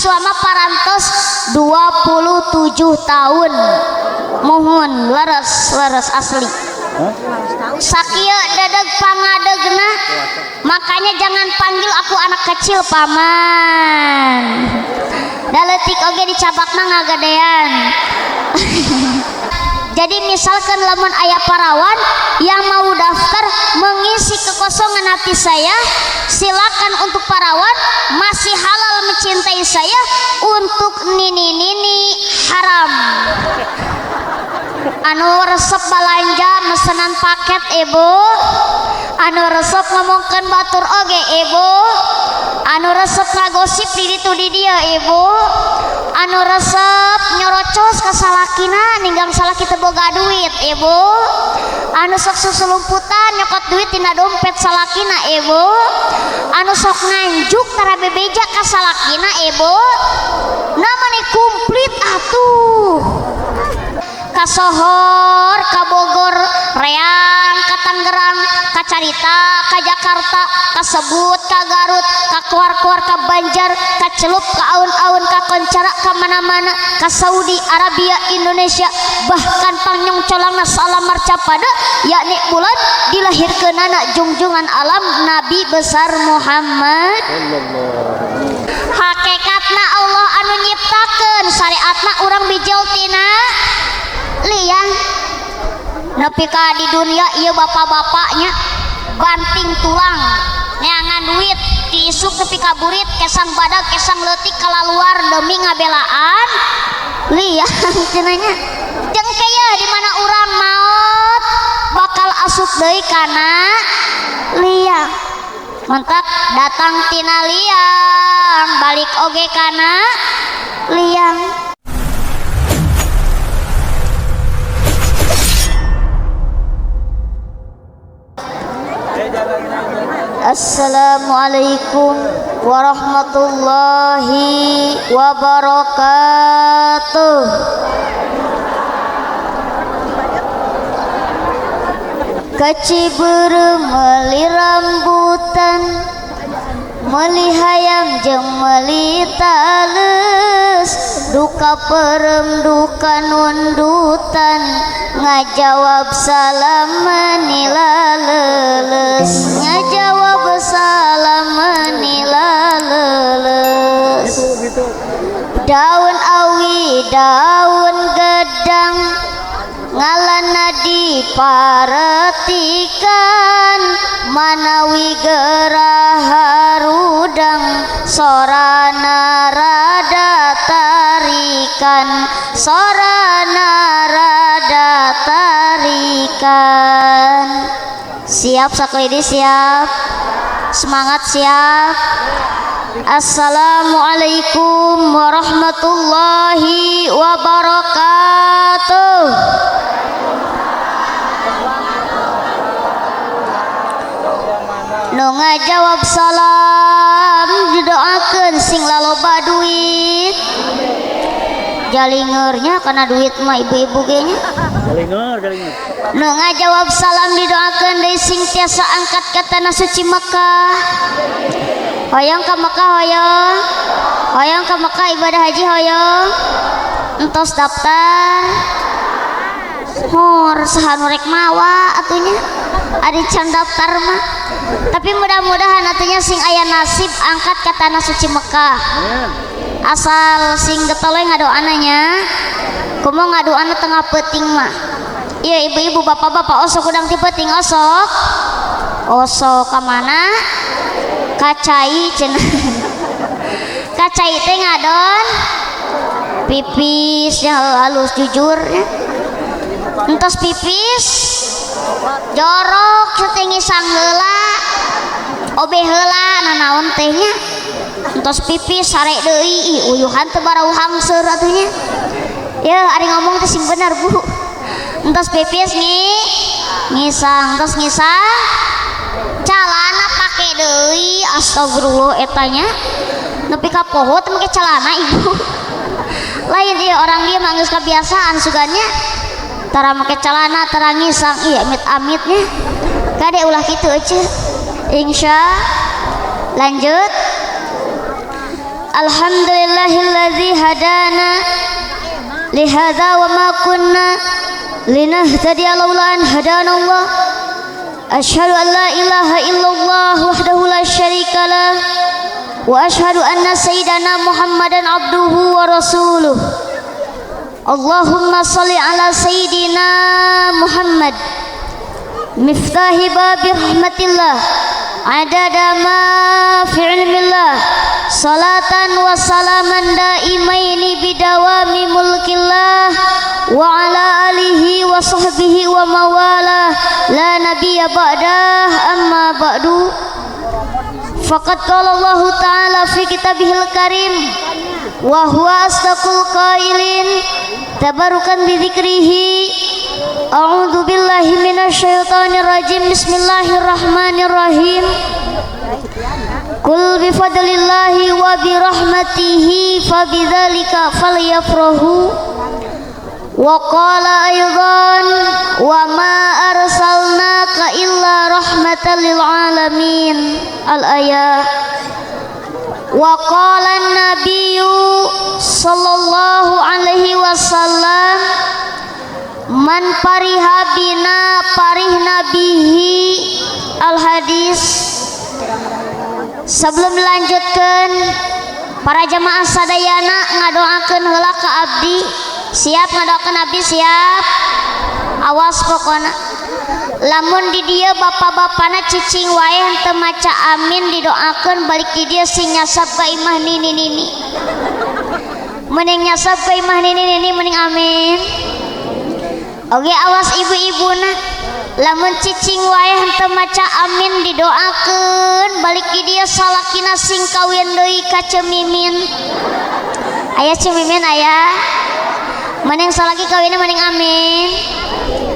yuswa mah parantos 27 tahun. Muhun leres leres asli. Sakieu dedeg pangadegna, makanya jangan panggil aku anak kecil paman. Da leutik oge dicabakna ngagedean. Jadi misalkan lamun aya parawan yang mau daftar mengisi kekosongan hati saya, silakan. Untuk parawan masih halal mencintai saya, untuk nini-nini haram. Anu resep balanja mesenan paket ibu, anu resep ngomongkeun batur oge ibu, anu resep ngagosip di ditu di dieu ibu, anu resep nyorocos ka salakina ninggang salaki teu boga duit ibu, anu sok susulumputan nyokot duit tina dompet salakina ibu, anu sok nganjuk tara bebeja ka salakina ibu, namanya komplit atuh. Kasohor ka Bogor, reang ka Tangerang, ka Carita ka Jakarta, kasebut ka Garut, ka keluar-keluar ka Banjar, ka Celup, ka aun-aun, ka Koncara, ka mana-mana, ka Saudi Arabia, Indonesia, bahkan pangyong colangna salam marcapada, yakni bulan dilahirkeunana jungjungan alam Nabi besar Muhammad. Hakikatna Allah anu nyiptakeun, syariatna urang bijil tina liang. Nepi ka di dunia ieu bapak-bapaknya banting tulang neangan duit diisuk nepi ka burit, kesang badag kesang leutik kalaluar demi ngabelaan liang cenah nya. Jeung kaya di mana urang maot bakal asup deui kana liang. Mentak datang tina liang balik oge kana liang. Assalamualaikum warahmatullahi wabarakatuh. Kacibeureum meuli rambutan, meuli hayam jeung meuli taleus, duka perem duka nundutan, ngajawab salam meni laleles, ngajawab salam meni laleles. Daun awi daun gedang ngalana diparetikan, manawi gerah harudang sorana rada tarikan, sorana rada tarikan. Siap saklidi, siap, semangat, siap. Assalamualaikum warahmatullahi wabarakatuh. Nu ngajawab salam didoakeun sing laloba duit. Jalingernya karena duit mah ibu-ibu ge nya. Jalinger, jalinger. Nu ngajawab salam didoakeun deui sing tiasa angkat ka tanah suci Mekah. Hoyong ka Mekah hoyong. Hoyong ka Mekah ibadah haji hoyong. Entos daftar. Hor saha nu rek mawa atunya. Ari can daftar mah. Tapi mudah-mudahan atunya sing aya nasib angkat ka tanah suci Mekah. Asal sing getol we ngadoana nya. Kumaha ngadoana tengah peuting mah. Ieu ibu-ibu bapak-bapak osok udang ti peuting osok. Osok ka mana? Kacai cenah. Kacai teh ngadon pipis nya halus jujur nya. Entos pipis jorok satengi sangheula obe heula nanaon teh nya. Entos pipis sare deui, ih uyuhan teu barau hangseur atuh nya. Yeuh ari ngomong teh sing bener Bu. Entos pipis ngisang, entos ngisang calana pake deui, astagfirullah eta nya. Nepi ka poho teh make calana ibu. Lain ieu orang dia mah geus kabiasaan sugannya. Tara make calana, tara ngisang, ih amit-amitnya. Kade ulah kitu euceuh. Insya lanjut. Alhamdulillahilladzi hadana lihadza wa ma kunna linahtadiya laula an hadana Allah. Asyhadu an la ilaha illallah wahdahu la syarika lah wa asyhadu anna sayyidana Muhammadan abduhu wa rasuluh. Allahumma salli ala sayyidina Muhammad miftahi babi rahmatillah adada ma fi ilmillah salatan wa salaman daimaini bidawami mulkillah wa ala alihi wa sahbihi wa mawalah la nabiyya ba'dah, amma ba'du. Faqad qala Allah ta'ala fi kitabihil karim wa huwa asdaqul qailin tabarukan bi dzikrihi. A'udzu billahi minasyaitonir rajim. Bismillahirrahmanirrahim. Qul bi fadlillahi wa bi rahmatihi fa bidzalika falyafrahu. Wa qala aidan wa ma arsalnaka illa rahmatan lil alamin. Al ayah. Wa qala an-nabiyyu sallallahu alaihi wasallam man fariha bina farihna bihi. Al hadis. Sebelum melanjutkan, para jamaah sadayana ngadoakeun heula ka abdi. Siap ngadoakeun abdi? Siap. Awas pokona lamun di dieu bapak-bapana cicing wae henteu maca amin didoakeun, balik di dieu sing nyasab ka imah nini nini. Mending nyasab ka imah nini nini, mending amin. Oke, awas ibu-ibuna lamun cicing wae henteu maca amin didoakeun, balik di dieu salakina sing kawin deui ka Cemimin. Aya Cemimin? Aya. Mending salaki kawinna, mending amin.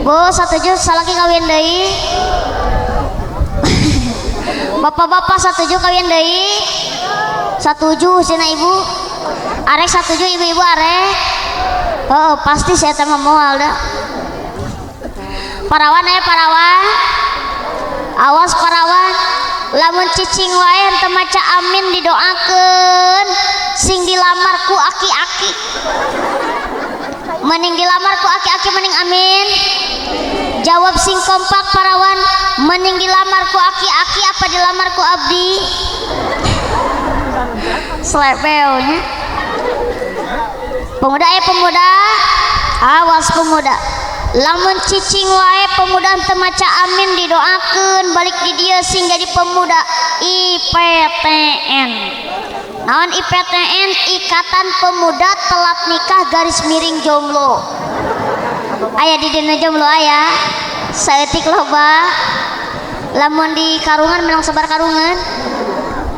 Bu, satuju salaki kawin deui? Bapak-bapak satuju kawin deui? Satuju cenah ibu. Arek satuju ibu-ibu, arek? Oh, pasti saya teh mah moal dah. Parawan aya parawan? Awas parawan lamun cicing wae henteu maca amin didoakeun, sing dilamar ku aki-aki. Mending dilamar ku aki-aki, mending amin. Jawab sing kompak, parawan, mending dilamar ku aki-aki apa dilamar ku abdi? Slepewnya. Pemuda, pemuda, awas pemuda lamun cicing wae pemuda teu maca amin didoakeun, balik di dieu sing jadi pemuda IPTN. Naon IPTN? Ikatan Pemuda Telat Nikah garis miring Jomblo. Aya di dina jomblo? Aya saeutik, loba. Lamun di karungan menang sabar karungan,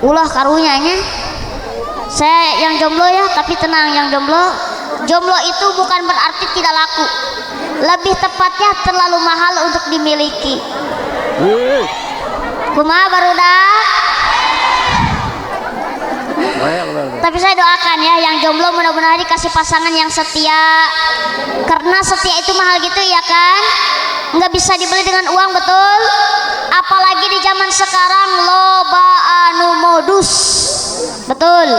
ulah karunya nya. Saya yang jomblo ya, tapi tenang yang jomblo. Jomblo itu bukan berarti tidak laku, lebih tepatnya terlalu mahal untuk dimiliki. Kumaha, barudak? Tapi saya doakan ya yang jomblo mudah-mudahan dikasih pasangan yang setia, karena setia itu mahal gitu ya kan, nggak bisa dibeli dengan uang, betul. Apalagi di zaman sekarang loba anu modus, betul.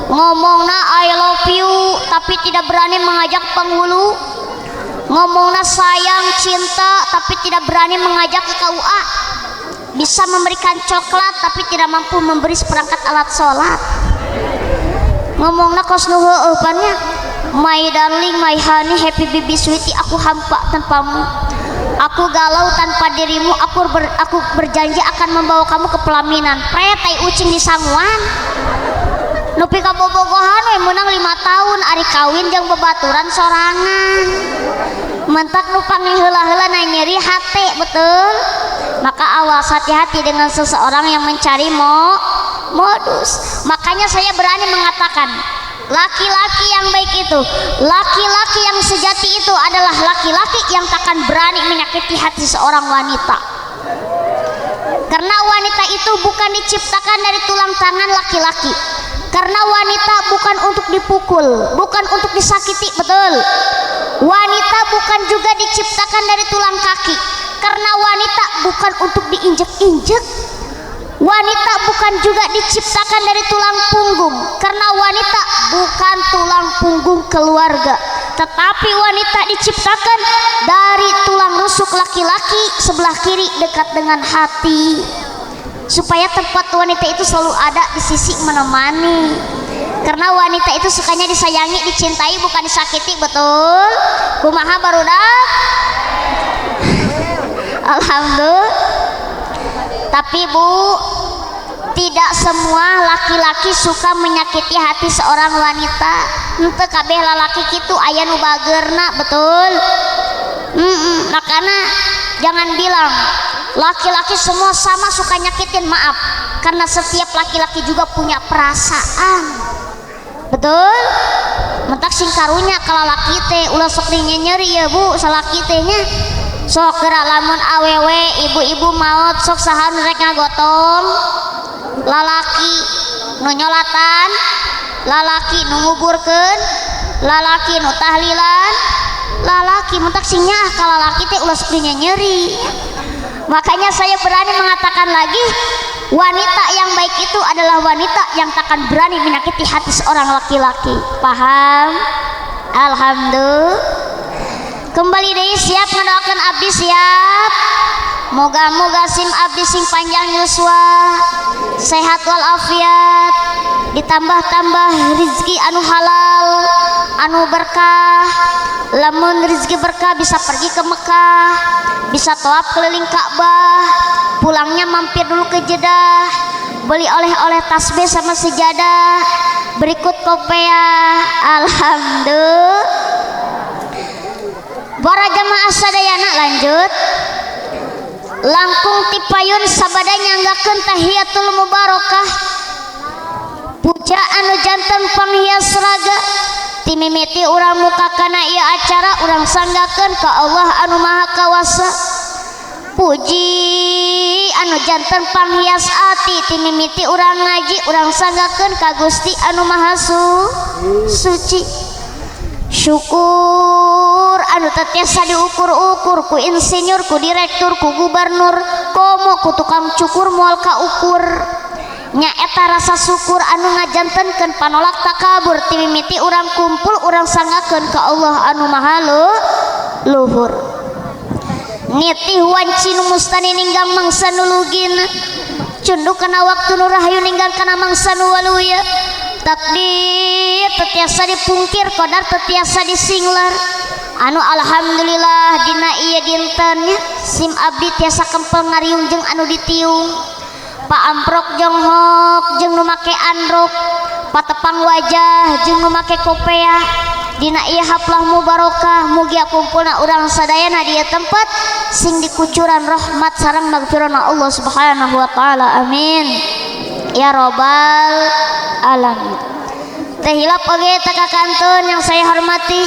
Ngomongna "I love you" tapi tidak berani mengajak penghulu, ngomongna sayang cinta tapi tidak berani mengajak ke KUA, bisa memberikan coklat tapi tidak mampu memberi seperangkat alat sholat, ngomongna kos nu heueuh pan nya, "My darling, my honey, happy baby, sweetie, aku hampa tanpamu, aku galau tanpa dirimu, aku berjanji akan membawa kamu ke pelaminan." Pret, tai ucing di sanguan. Nepi ka bobogohan we menang 5 tahun, ari kawin jeung bebaturan sorangan. Mentak nu panggil heula-heula na nyeri hate, betul. Maka awas, hati-hati dengan seseorang yang mencari modus. Makanya saya berani mengatakan laki-laki yang baik itu, laki-laki yang sejati itu adalah laki-laki yang takkan berani menyakiti hati seorang wanita, karena wanita itu bukan diciptakan dari tulang tangan laki-laki, karena wanita bukan untuk dipukul, bukan untuk disakiti, betul. Wanita bukan juga diciptakan dari tulang kaki, karena wanita bukan untuk diinjek-injek. Wanita bukan juga diciptakan dari tulang punggung, karena bukan tulang punggung keluarga, tetapi wanita diciptakan dari tulang rusuk laki-laki sebelah kiri dekat dengan hati, supaya tempat wanita itu selalu ada di sisi menemani. Karena wanita itu sukanya disayangi, dicintai, bukan disakiti, betul? Kumaha barudak? Alhamdulillah. Tapi Bu, tidak semua laki-laki suka menyakiti hati seorang wanita. Henteu kabeh lalaki kitu, aya nu bageurna, betul? Makanya jangan bilang laki-laki semua sama suka nyakitin, maaf. Karena setiap laki-laki juga punya perasaan. Betul? Mentak sing karunya kalau laki teh ulah sok nyeri ya Bu, salaki teh nya. Sok gerak lamun awewe ibu-ibu maot, sok saha nu rek ngagotong? Lalaki. Nu nyolatan lalaki, nu nguburkeun lalaki, nu tahlilan lalaki. Mentak sing nyaah ka lalaki teh ulah sok nyeri. Makanya saya berani mengatakan lagi, wanita yang baik itu adalah wanita yang takkan berani menyakiti hati seorang laki-laki. Paham? Alhamdulillah. Kembali deui, siap ngadoakeun abdi? Siap. Moga-moga sim abdi sing panjang yuswa, sehat walafiat, ditambah-tambah rizki anu halal, anu berkah. Lamun rizki berkah, bisa pergi ke Mekah, bisa tawaf keliling Ka'bah, pulangnya mampir dulu ke Jeddah, beli oleh-oleh tasbih sama sejadah, berikut kopiah. Alhamdulillah. Para jamaah sadayana, lanjut langkung tipayun sabada nyanggakeun tahiyatul mubarakah, puja anu janten panghias raga. Timimiti urang muka kana ieu acara, urang sanggakeun ka Allah anu Maha Kawasa. Puji anu janten panghias ati, timimiti urang ngaji, urang sanggakeun ka Gusti anu Maha Suci. Syukur anu teu tiasa diukur-ukur ku insinyur, ku direktur, ku gubernur, komo ku tukang cukur moal kaukur. Nyaeta rasa syukur anu ngajantenkeun panolak takabur. Timimiti urang kumpul, urang sanggakeun ka Allah anu Maha Luhur. Nitih wanci nu mustani ninggang mangsa nu lugina, cunduk kana waktu nu rahayu ninggang kana mangsa nu waluya. Takdir teu tiasa dipungkir, qadar teu tiasa disinglar. Anu alhamdulillah dina ieu dintennya sim abdi tiasa kempel ngariung jeung anu ditiung, Pak Amprok jonghok jeung nu make androk, patepang wajah jeung nu make kopeah. Dina ieu haflah mubarokah, mugia kumpulna urang sadayana di ieu tempat sing dikucuran rahmat sareng magfirahna Allah Subhanahu wa taala. Amin ya robbal alamin. Teh hilap oge teh kantun yang saya hormati,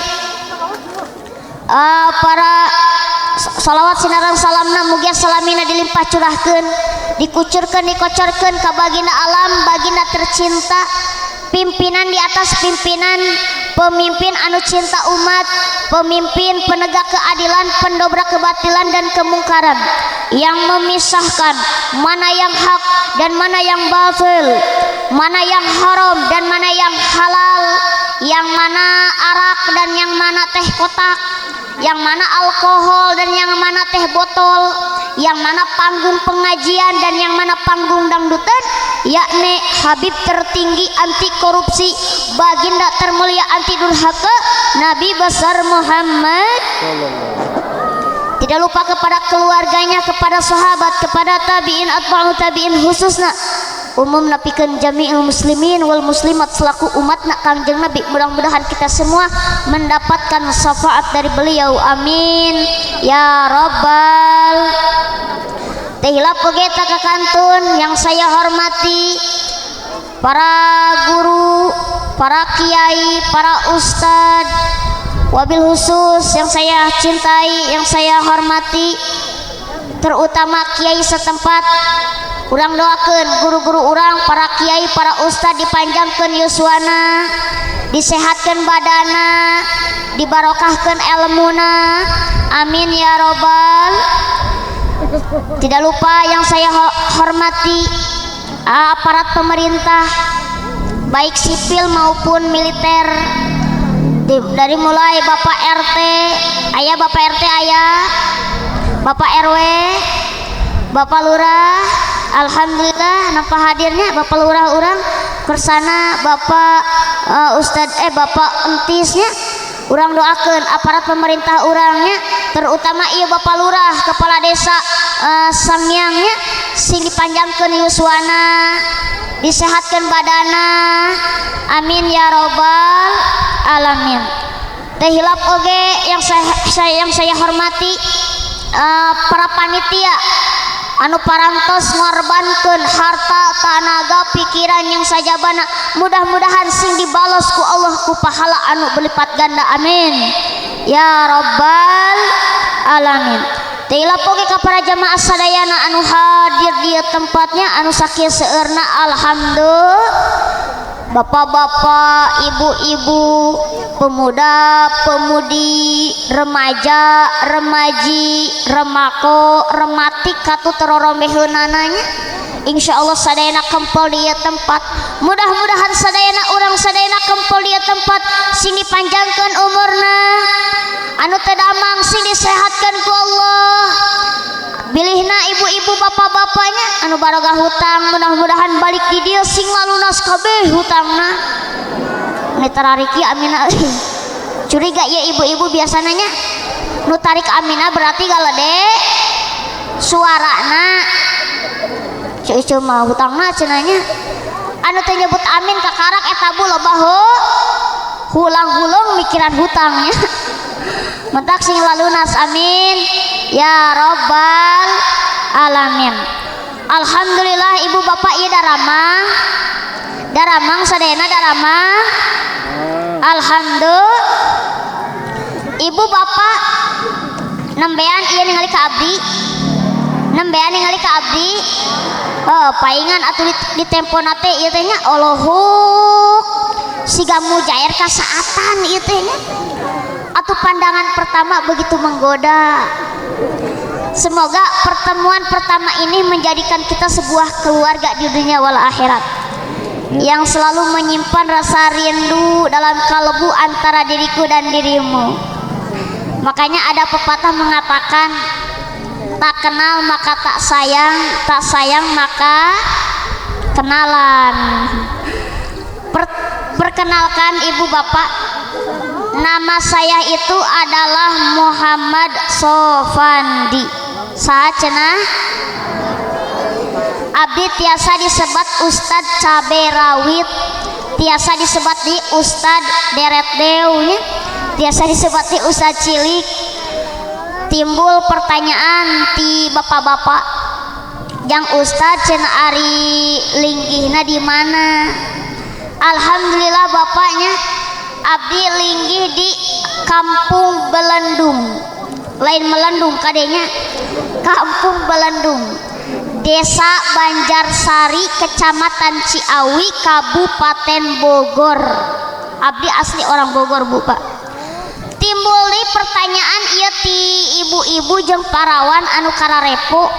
para salawat sinaran salamna mugia salamina dilimpah curahkeun, dikucurkeun, dikocorkeun ka baginda alam, baginda tercinta, pimpinan di atas pimpinan, pemimpin anu cinta umat, pemimpin penegak keadilan, pendobrak kebatilan dan kemungkaran, yang memisahkan mana yang hak dan mana yang batil, mana yang haram dan mana yang halal, yang mana arak dan yang mana teh kotak, yang mana alkohol dan yang mana teh botol, yang mana panggung pengajian dan yang mana panggung dangdutan, yakni Habib tertinggi anti korupsi, baginda termulia anti durhaka, Nabi besar Muhammad. Tidak lupa kepada keluarganya, kepada sahabat, kepada tabiin, atba'u tabiin, khususnya umum napikeun jami'il muslimin wal muslimat selaku umatna Kangjeng Nabi. Mudah-mudahan kita semua mendapatkan syafaat dari beliau. Amin ya robbal. Teh hilap oge ka kantun yang saya hormati, para guru, para kiai, para ustad, wabil khusus yang saya cintai, yang saya hormati, terutama kiai setempat. Urang doakan guru-guru urang, para kiai, para ustad dipanjangkan yuswana, disehatkan badana, dibarokahkan ilmuna. Amin ya robbal. Tidak lupa yang saya hormati aparat pemerintah. baik sipil maupun militer. Dari mulai Bapak RT, ayah Bapak RT, ayah Bapak RW, Bapak Lurah, alhamdulillah nampak hadirnya Bapak Lurah urang kersana, Bapak Ustad, Bapak Entisnya, urang doakan aparat pemerintah urangnya, terutama iya Bapak Lurah, kepala desa Sangiangnya, sing dipanjangkeun yuswana, disehatkan badana, amin ya robbal alamin. Teu hilap oge yang saya hormati para panitia anu parantos ngorbankeun harta, tanaga, pikiran yang sajabana, mudah-mudahan sing dibalos ku Allah ku pahala anu berlipat ganda, amin ya robbal alamin. Teu hilap oge ka para jamaah sadayana anu hadir di tempatnya, anu sakieu seueurna, alhamdulillah, bapak-bapak, ibu-ibu, pemuda, pemudi, remaja, remaji, remako, rematik katu terorombeheunananya. Insya Allah sadayana kempel di ieu tempat. Mudah-mudahan sadayana urang sadayana kempel di ieu tempat, sing dipanjangkeun umurna, anu teu damang sing disehatkeun ku Allah. Bilihna ibu-ibu, bapak-bapaknya anu baroga hutang, mudah-mudahan balik di dieu sing lalunas kabeh hutangna. Ini tarariki amina, curiga ya ibu-ibu, biasanya nu tarik amina berarti galede suarana, cucu mah hutangna cenanya. Anu teu nyebut amin kakarak eta bu loba hulang-hulung mikiran hutangnya. Mentak sing lalunas, amin ya robbal alamin. Alhamdulillah, ibu bapak ieu daramang, daramang sadayana, daramang, alhamdulillah. Ibu bapak nembean ieu ningali ka abdi, nembean ningali ka abdi, oh paingan atuh di tempona teh ieu teh nya, olohok siga mujair kasaatan ieu teh nya atuh. Pandangan pertama begitu menggoda. Semoga pertemuan pertama ini menjadikan kita sebuah keluarga di dunia wal akhirat yang selalu menyimpan rasa rindu dalam kalbu antara diriku dan dirimu. Makanya ada pepatah mengatakan, tak kenal maka tak sayang, tak sayang maka kenalan. Perkenalkan ibu bapak, nama saya itu adalah Muhammad Sofandi. Saha cenah? Abdi tiasa disebat Ustad Cabe Rawit, tiasa disebat di Ustad Deret Deunya, tiasa disebat di Ustad Cilik. Timbul pertanyaan ti bapak-bapak, yang Ustad cenah ari linggihna di mana? Alhamdulillah bapaknya, abdi linggih di Kampung Belendung, lain Melendung kadenya, Kampung Belendung, Desa Banjarsari, Kecamatan Ciawi, Kabupaten Bogor. Abdi asli orang Bogor, Bu, Pak. Timbul di pertanyaan ieu ti ibu-ibu jeung parawan anu kararepo,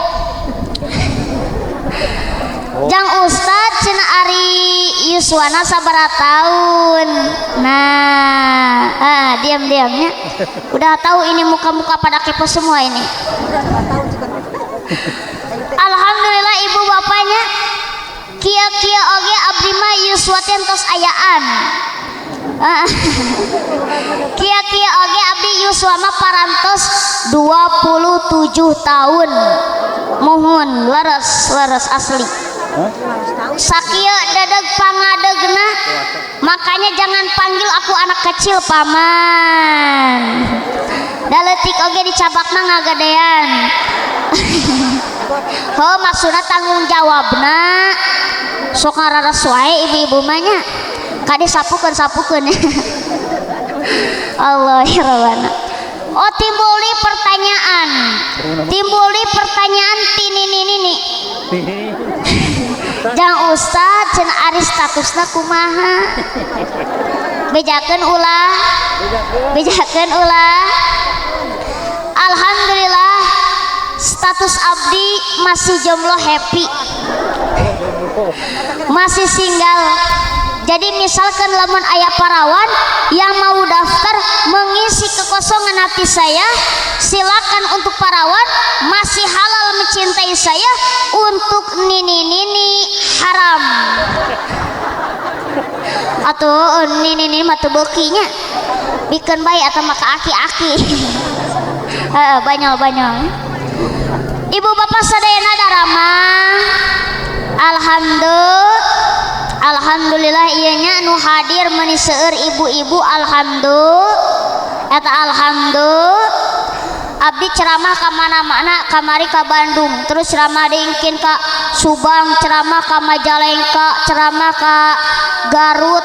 jang Ustad cenah ari yuswana sabaraha tahun? Nah, ah, diam diamnya udah tahu ini, muka-muka pada kepo semua ini. Alhamdulillah ibu bapaknya, kieu-kieu oge abdi mah yuswa teh tos ayaan. Ah. Kieu-kieu oge abdi yuswa mah parantos 27 tahun. Muhun, leres leres, asli. Sakieu dedeg pangadegna, makanya jangan panggil aku anak kecil, paman. Da leutik oge dicabakna ngagadean. Oh, maksudna tanggung jawabna. Sok ngararas wae ibu-ibu mah nya. Kade sapukeun, sapukeun. Allah ya Rabbana. Oh, timbul nih pertanyaan. Timbul nih pertanyaan tini nini nih. Jang Ustad cenah ari statusna kumaha? Bejakeun ulah. Bejakeun ulah. Alhamdulillah status abdi masih jomblo happy. Masih single. Jadi misalkan lamun aya parawan yang mau daftar mengisi kekosongan hati saya, silakan. Untuk parawan masih halal mencintai saya, untuk nini-nini haram. Atau nini-nini mah teu beukinya, bikeun bae atau maka aki-aki. Heeh, banyol-banyol. Ibu bapak sadayana daramang, alhamdulillah. Alhamdulillah ieu nya nu hadir meuni seueur ibu-ibu, alhamdulillah eta, alhamdulillah. Abdi ceramah ka mana-mana, kamari ka Bandung, terus ceramah dingkin ka Subang, ceramah ka Majalengka, ceramah ka Garut.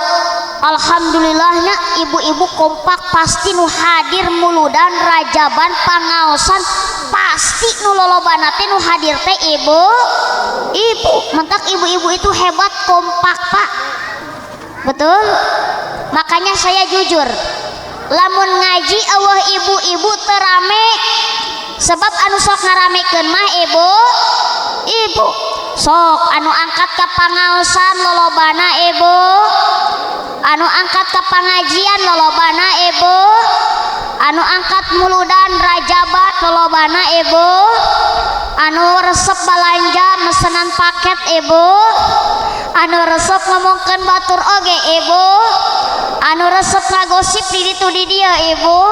Alhamdulillahnya ibu-ibu kompak, pasti nu hadir muludan, rajaban, pangaosan, pasti nu lolobana teh nu hadir teh ibu ibu. Mentak ibu-ibu itu hebat, kompak, Pak, betul. Makanya saya jujur, lamun ngaji euweuh ibu-ibu teu rame, sebab anu sok ngaramekeun mah ibu ibu. Sok anu angkat ka pangaosan lolobana ibu, anu angkat ka pangajian lolobana ibu, anu angkat muludan, rajaban lolobana ibu, anu resep balanja mesenan paket ibu, anu resep ngomongkeun batur oge ibu, anu resep ngagosip di ditu di dieu ibu,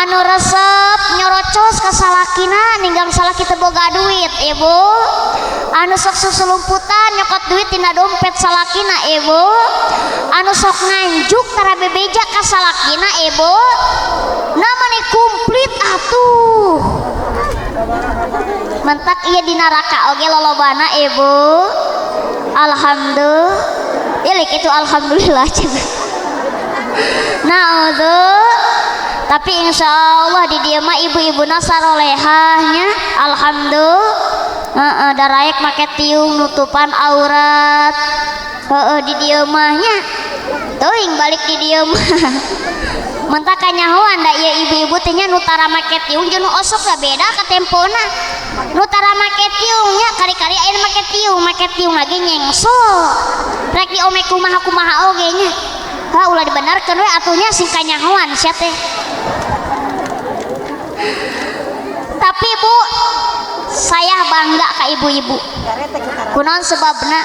anu resep nyorocos ka salakina ninggang salaki teu boga duit ibu, anu sok susulumputan nyokot duit tina dompet salakina ibu, anu sok nganjuk tara bebeja ka salakina ibu. Namanya komplit atuh. Mentak iya di neraka oge lolobana ibu. Alhamdulillah itu, alhamdulillah cenah. Naudzu, tapi insya Allah di dieu mah ibu-ibu sarolehahnya, alhamdulillah. Heeh, daraek make tiung nutupan aurat. Heeh, di dieu mah nya teuing balik di dieu mah. Mentak kanyahoan da ieu ibu-ibu teh nya, nu tara make tiung jeung nu osok da beda katempona. Nu tara make tiung nya kari-kari aya make tiung, make tiung lagi nyengso rek diome kumaha kumaha oge nya. Ha, ulah dibenarkeun we atuh nya, sing kanyahoan sia teh. Tapi Bu, saya bangga ka ibu-ibu. Kunaon sebabna?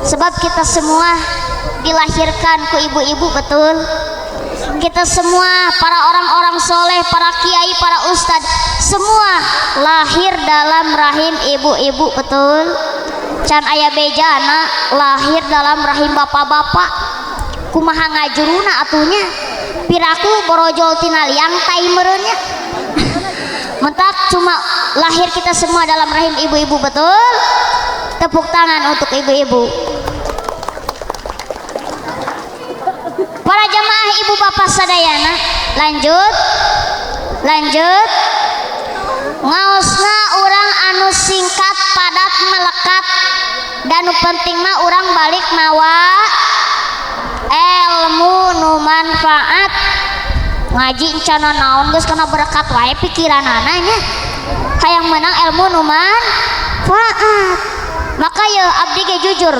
Sebab kita semua dilahirkan ku ibu-ibu, betul. Kita semua para orang-orang soleh, para kiai, para ustad, semua lahir dalam rahim ibu-ibu, betul. Can aya bejana lahir dalam rahim bapak-bapak. Kumaha ngajuruna atuh nya? Piraku borojol tina liang tai meureun nya. Mentak cuma lahir kita semua dalam rahim ibu-ibu, betul. Tepuk tangan untuk ibu-ibu. Para jemaah, ibu bapak sadayana, lanjut. Lanjut. Ngaosna urang anu singkat, padat, melekat, dan nu penting mah urang balik mawa ilmu nu manfaat. Ngaji encana naon geus kana berkat wae pikiranana nya, hayang menang ilmu nu manfaat. Maka ya abdi ge jujur,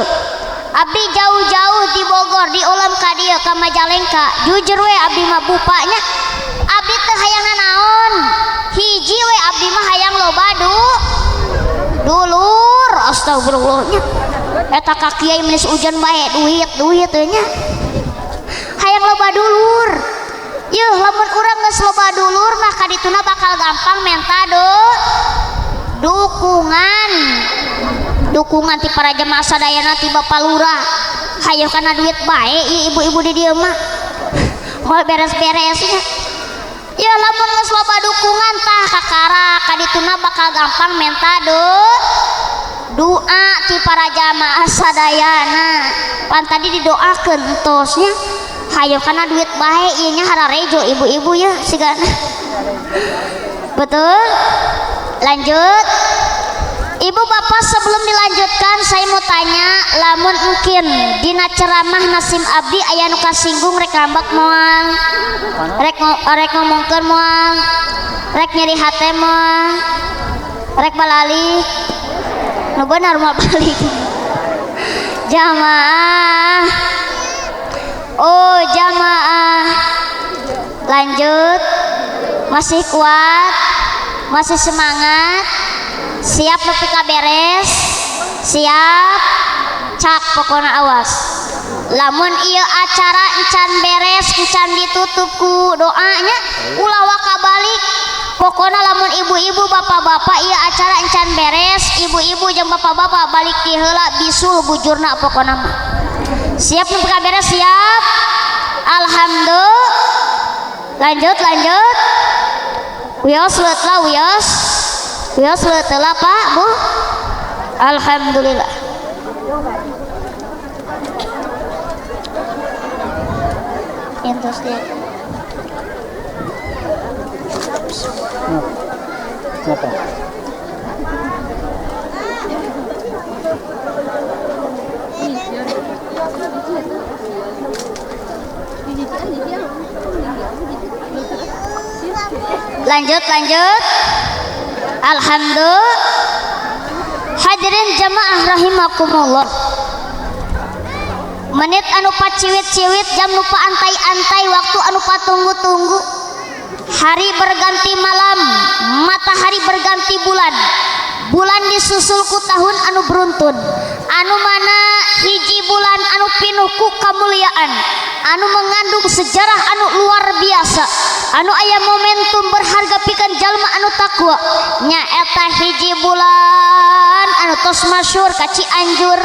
abdi jauh-jauh di Bogor di ulam ka dieu ka Majalengka, jujur we abdi mah bupanya, abdi teu hayang naon, hiji we abdi mah hayang loba dulur. Astagfirullahnya, eta ka kiai menis hujan bae duit duit nya. Hayang loba dulur. Yuh, lamun urang geus loba dulur mah kadituna bakal gampang menta dukungan, dukungan ti para jemaah sadayana, ti Bapak Lurah. Hayo kana duit bae ieu ibu-ibu di dieu mah moal beres-beresnya ya. Lamun geus loba dukungan tah kakara kadituna bakal gampang menta doa ti para jamaah sadayana. Pan tadi didoakeun entosnya. Hayo kana duit bae ieu nya, hararejo ibu-ibu ya sigana, betul. Lanjut. Ibu bapak, sebelum dilanjutkan saya mau tanya, lamun mungkin dina ceramah Nasim abdi aya nu kasinggung, rek ngambek moal, rek ngomongkeun moal, rek nyeri hate moal, rek balalik? Nu bener, moal balik jamaah. Lanjut. Masih kuat? Masih semangat? Siap nepi ka beres? Siap? Cak pokona awas. Lamun ieu acara encan beres, encan ditutup ku doanya, ulah waka balik. Pokona lamun ibu-ibu bapak-bapak ieu acara encan beres, ibu-ibu jeung bapak-bapak balik ti heula bisul bujurna pokona mah. Siap nepi ka beres? Siap? Alhamdulillah. Lanjut, lanjut. Wios leuit lah wios. Wios leuit lah Pak, Bu. Alhamdulillah. Entos dia. Kenapa? Lanjut, lanjut. Alhamdulillah. Hadirin jamaah rahimakumullah. Menit anu paciwit-ciwit, jam nu paantai-antai, waktu anu patunggu-tunggu. Hari berganti malam, matahari berganti bulan. Bulan disusul ku tahun anu beruntun. Anu mana hiji bulan anu pinuh ku kamuliaan, anu mengandung sejarah anu luar biasa, anu aya momentum berharga pikeun jalma anu takwa. Nyaeta hiji bulan anu tos masyhur ka Cianjur,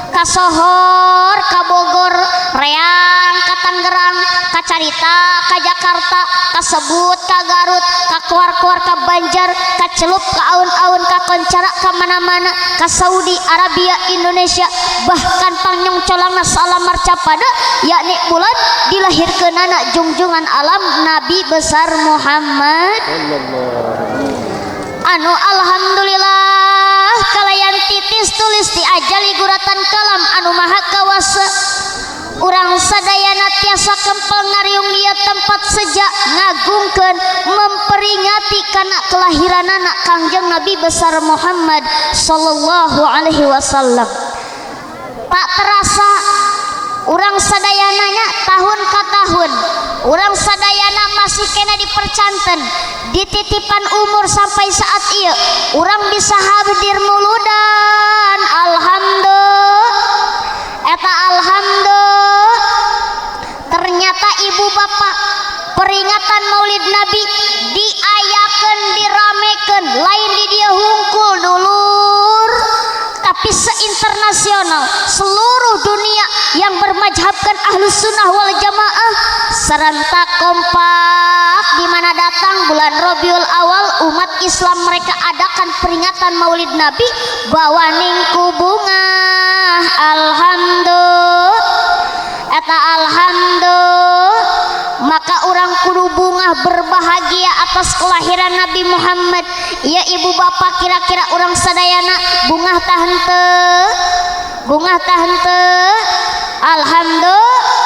ka Sohor, ka Bogor, Reang, ka Tangerang, ka Carita, ka Jakarta, ka Sebut, ka Garut, ka Koar-koar, ka Banjar, ka Celup, ka Aun-aun, ka Koncara, ka mana-mana, ka Saudi Arabia, Indonesia, bahkan pangnyongcolangna salam marcapada, yakni bulan dilahirkeunana jungjungan alam Nabi besar Muhammad. Anu alhamdulillah kalayan titis tulis diajali guratan kalam anu maha kawasa. Urang sadayana tiasa kempel ngariung dia tempat sejak ngagungkeun memperingati kana kelahiranana Kangjeng Nabi besar Muhammad sallallahu alaihi wasallam. Tak terasa urang sadayananya tahun ka tahun, urang sadayana masih kena dipercanten, dititipan umur sampai saat ieu urang bisa hadir muludan. Alhamdulillah. Eta alhamdulillah. Ternyata ibu bapak peringatan Maulid Nabi diayakeun, diramekeun, lain di dia hungkul dulur, tapi seinternasional seluruh dunia yang bermajhabkan Ahlus Sunnah wal Jamaah serentak kompak di mana datang bulan Rabiul Awal umat Islam mereka adakan peringatan Maulid Nabi bawa ningku bunga. Alhamdulillah. Eta alhamdulillah. Maka orang kudu bungah berbahagia atas kelahiran Nabi Muhammad. Ya ibu bapak kira-kira orang sadayana bungah tah henteu? Bungah tah henteu? Alhamdulillah.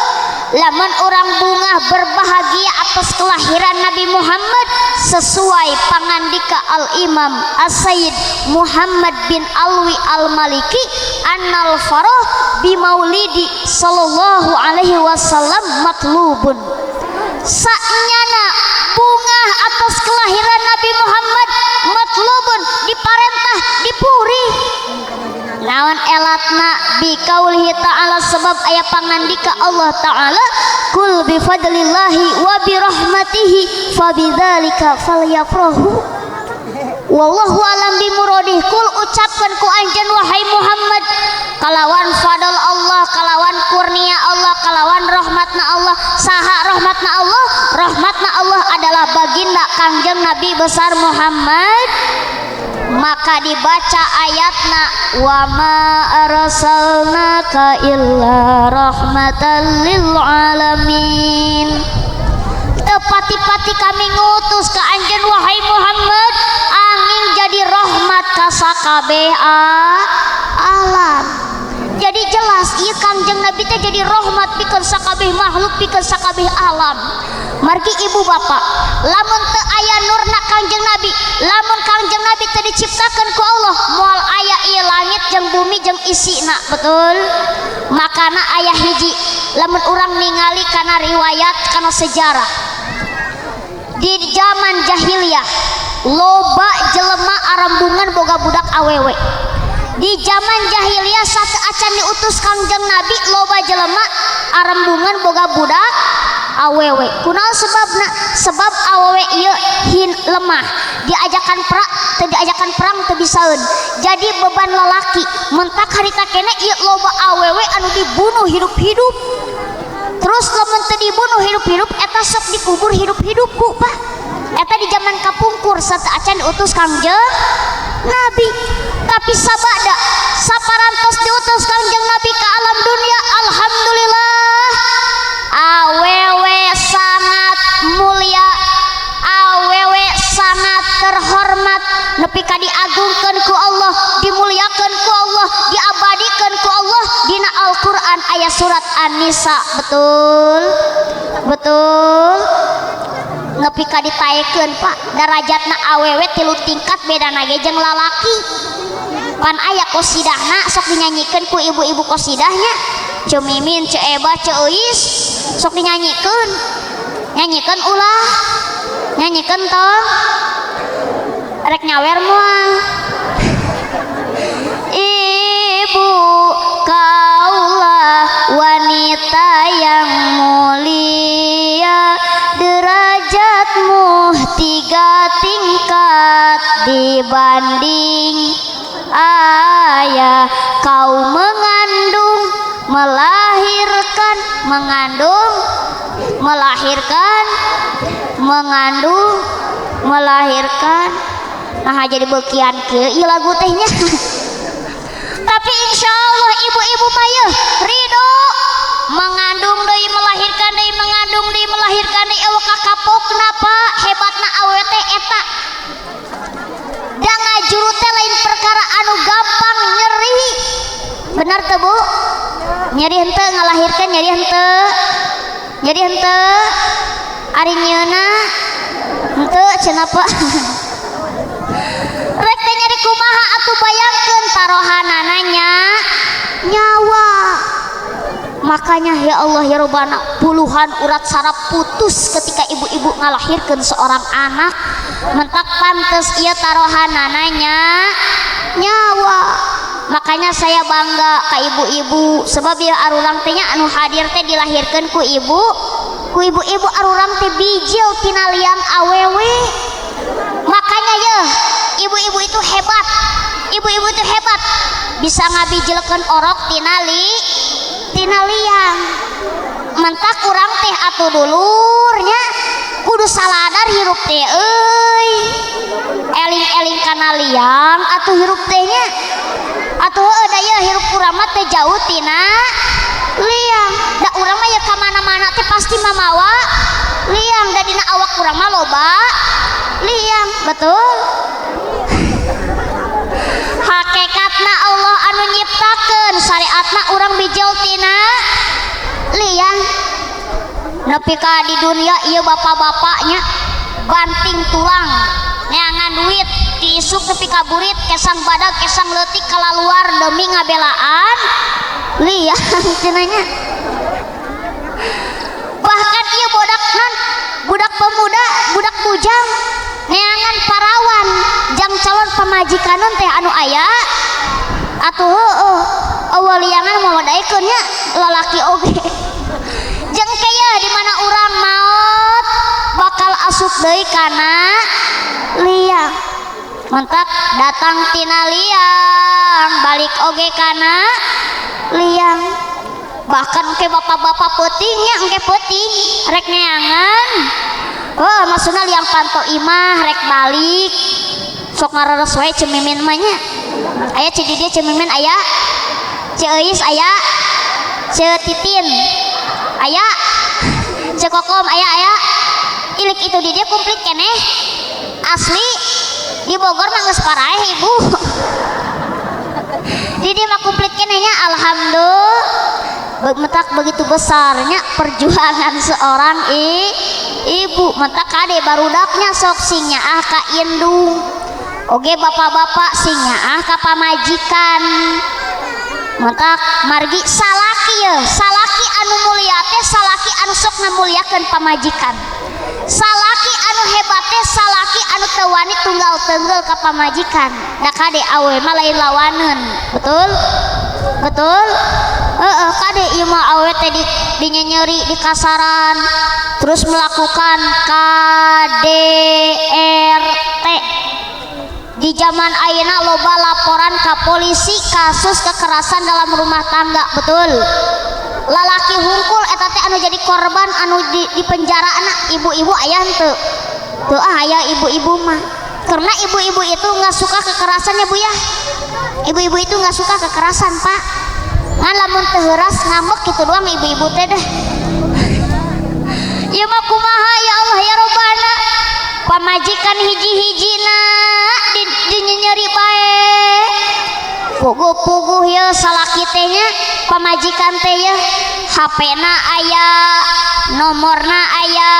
Lamun orang bungah berbahagia atas kelahiran Nabi Muhammad sesuai pangandika Al-Imam As-Sayyid Muhammad bin Alwi Al-Maliki, annal farah bi maulidi sallallahu alaihi wasallam matlubun. Saknyana bungah atas kelahiran Nabi Muhammad matlubun, diparentah, dipuri. Naon elatna bi kaulihi ta'ala, sebab aya pangandika Allah ta'ala, kul bi fadlillahi wa bi rahmatihi fabidzalika falyafrahu wallahu alam bi muradih. Kul ucapkan ku anjeun wahai Muhammad kalawan fadl Allah, kalawan kurnia Allah, kalawan rahmatna Allah. Saha rahmatna Allah? Rahmatna Allah adalah baginda Kangjeng Nabi besar Muhammad. Maka dibaca ayatna wa ma arsalnaka illa rahmatan lil alamin. Tepati-pati kami ngutus ke anjeun wahai Muhammad angin jadi rahmat ka sakabeh alam. Jadi jelas ieu Kangjeng Nabi teh jadi rahmat pikeun sakabeh makhluk, pikeun sakabeh alam. Margi ibu bapak, lamun teu aya nurna Kangjeng Nabi, lamun Kangjeng Nabi teu diciptakeun ku Allah, moal aya ieu langit jeung bumi jeung isina, betul? Makana aya hiji, lamun urang ningali kana riwayat, kana sejarah, Di zaman jahiliyah loba jelema arambungan boga budak awewe. Di zaman jahiliyah sateuacan diutus Kangjeng Nabi loba jelema arembungan boga budak awewe. Kunaon sebabna? Sebab awewe ieu hin lemah, diajakan perang teu diajakan perang teu bisaeun. Jadi beban lalaki. Mentak harita keneh ieu loba awewe anu dibunuh hidup-hidup. Terus lamun teu dibunuh hidup-hidup, eta sok dikubur hidup-hidup, Bu, Pak. Eta di zaman kapungkur sateuacan diutus Kangjeng Nabi. Tapi sabada saparantos diutus Kangjeng Nabi ke alam dunia, alhamdulillah awewe sangat mulia, awewe sangat terhormat, nepi ka diagungkeun ku Allah, dimuliakeun ku Allah, diabadikeun ku Allah dina Al-Qur'an aya surat An-Nisa. Betul, betul. Nepi ka ditaekeun, Pak, darajatna awewe tilu tingkat, bedana ge jeung lalaki. Pan aya qosidahna, sok dinyanyikeun ku ibu-ibu qosidahnya, Ceu Mimin, Ceu Eba, Ceu Euis, sok dinyanyikeun. Nyanyikeun ulah, nyanyikeun tong, rek nyawer moal. Ibu kaulah wanita yang mulia, derajatmu tiga tingkat dibanding ayah. Kau mengandung, melahirkan, mengandung, melahirkan, mengandung, melahirkan. Nah, jadi bekian ke ieu lagu tehnya. Tapi insya Allah ibu-ibu mah yeuh ridho mengandung deui, melahirkan deui, mengandung deui, melahirkan deui, euweuh kakapokna, Pak. Hebatna awewe teh eta da ngajuru teh lain perkara anu gampang, nyeri. Benar teu, Bu? Nyeri henteu ngalahirkeun? Nyeri henteu? Nyeri henteu? Ari nyieuna henteu cenah, Pak. Rek teh nyeri kumaha atuh? Bayangkeun tarohanana nya nyawa. Makanya ya Allah ya Robbana, puluhan urat saraf putus ketika ibu-ibu ngalahirkan seorang anak. Mentak pantes ieu tarohanana nya nyawa. Makanya saya bangga ka ibu-ibu, sebab ya arurang teh nya anu hadir teh dilahirkan ku ibu, ku ibu-ibu. Arurang teh bijil tina liang awewe. Makanya ya ibu-ibu itu hebat, ibu-ibu itu hebat, bisa ngabijilkeun orok tina liang. Mentak urang teh atuh dulurnya kudu saladar hirup teh euy, eling-eling kana liang atuh hirup teh nya atuh. Heueuh da ieu hirup urang mah teh jauh tina liang, da urang mah ya ka mana-mana teh pasti mamawa liang, da dina awak urang mah loba liang. Betul. Hakikatna Allah anu nyiptakeun, syariatna urang bijil tina liang. Nepi ka di dunia ieu bapak-bapaknya banting tulang neangan duit ti isuk nepi ka burit, kesang badag kesang leutik kalaluar demi ngabelaan liang cenah. Bahkan ieu budak non budak pemuda, budak bujang neangan parawan jang calon pamajikan teh anu aya atuh. Heueuh, euweuh liangan moal daekeun nya lalaki oge. Jeung kaya di mana urang maot bakal asup deui kana liang. Mentak datang tina liang, balik oge kana liang. Bahkan engke bapak-bapak peutingnya, engke peuting rek neangan, oh maksudna liang panto imah, rek balik sok ngareres wae. Ceu Mimin mah nya aya, Ceu Didi, Ceu Mimin aya, Ceu Euis aya, Ceu Titin aya, Ceu Kokom aya, aya ilik itu di dia komplit keneh asli. Di Bogor mah geus paraeh, Ibu. Di dia mah komplit keneh nya, alhamdulillah. Mentak begitu besarnya perjuangan seorang ibu. Mentak kade barudaknya sok sing nyaah ka indung oge, bapak-bapak sing nyaah ka pamajikan. Mentak margi salaki ya, salaki anu mulia teh salaki anu sok ngamuliakeun pamajikan, salaki anu hebat teh salaki anu teu wani tunggal tenggel ka pamajikan. Da kade awewe mah lain lawaneun. Betul? Betul? Heeh, kade ieu mah awewe teh dinyenyeri, dikasaran, terus melakukan KDRT. Di zaman ayeuna loba laporan ka polisi kasus kekerasan dalam rumah tangga, betul? Lalaki hungkul eta teh anu jadi korban, anu di penjara anak ibu-ibu aya henteu? Tuh ah, aya ibu-ibu mah. Karena ibu-ibu itu nggak suka kekerasan ya Bu ya. Ibu-ibu itu nggak suka kekerasan, Pak. Ngan lamun teu heuras ngambek gitu doang ibu-ibu teh deh. Ieu mah kumaha ya Allah ya Robbana. Pamajikan hiji-hijina dinyenyeri bae. Puguh-puguh ya salaki teh nya, pamajikan teh ya, HP-na aya, nomorna aya,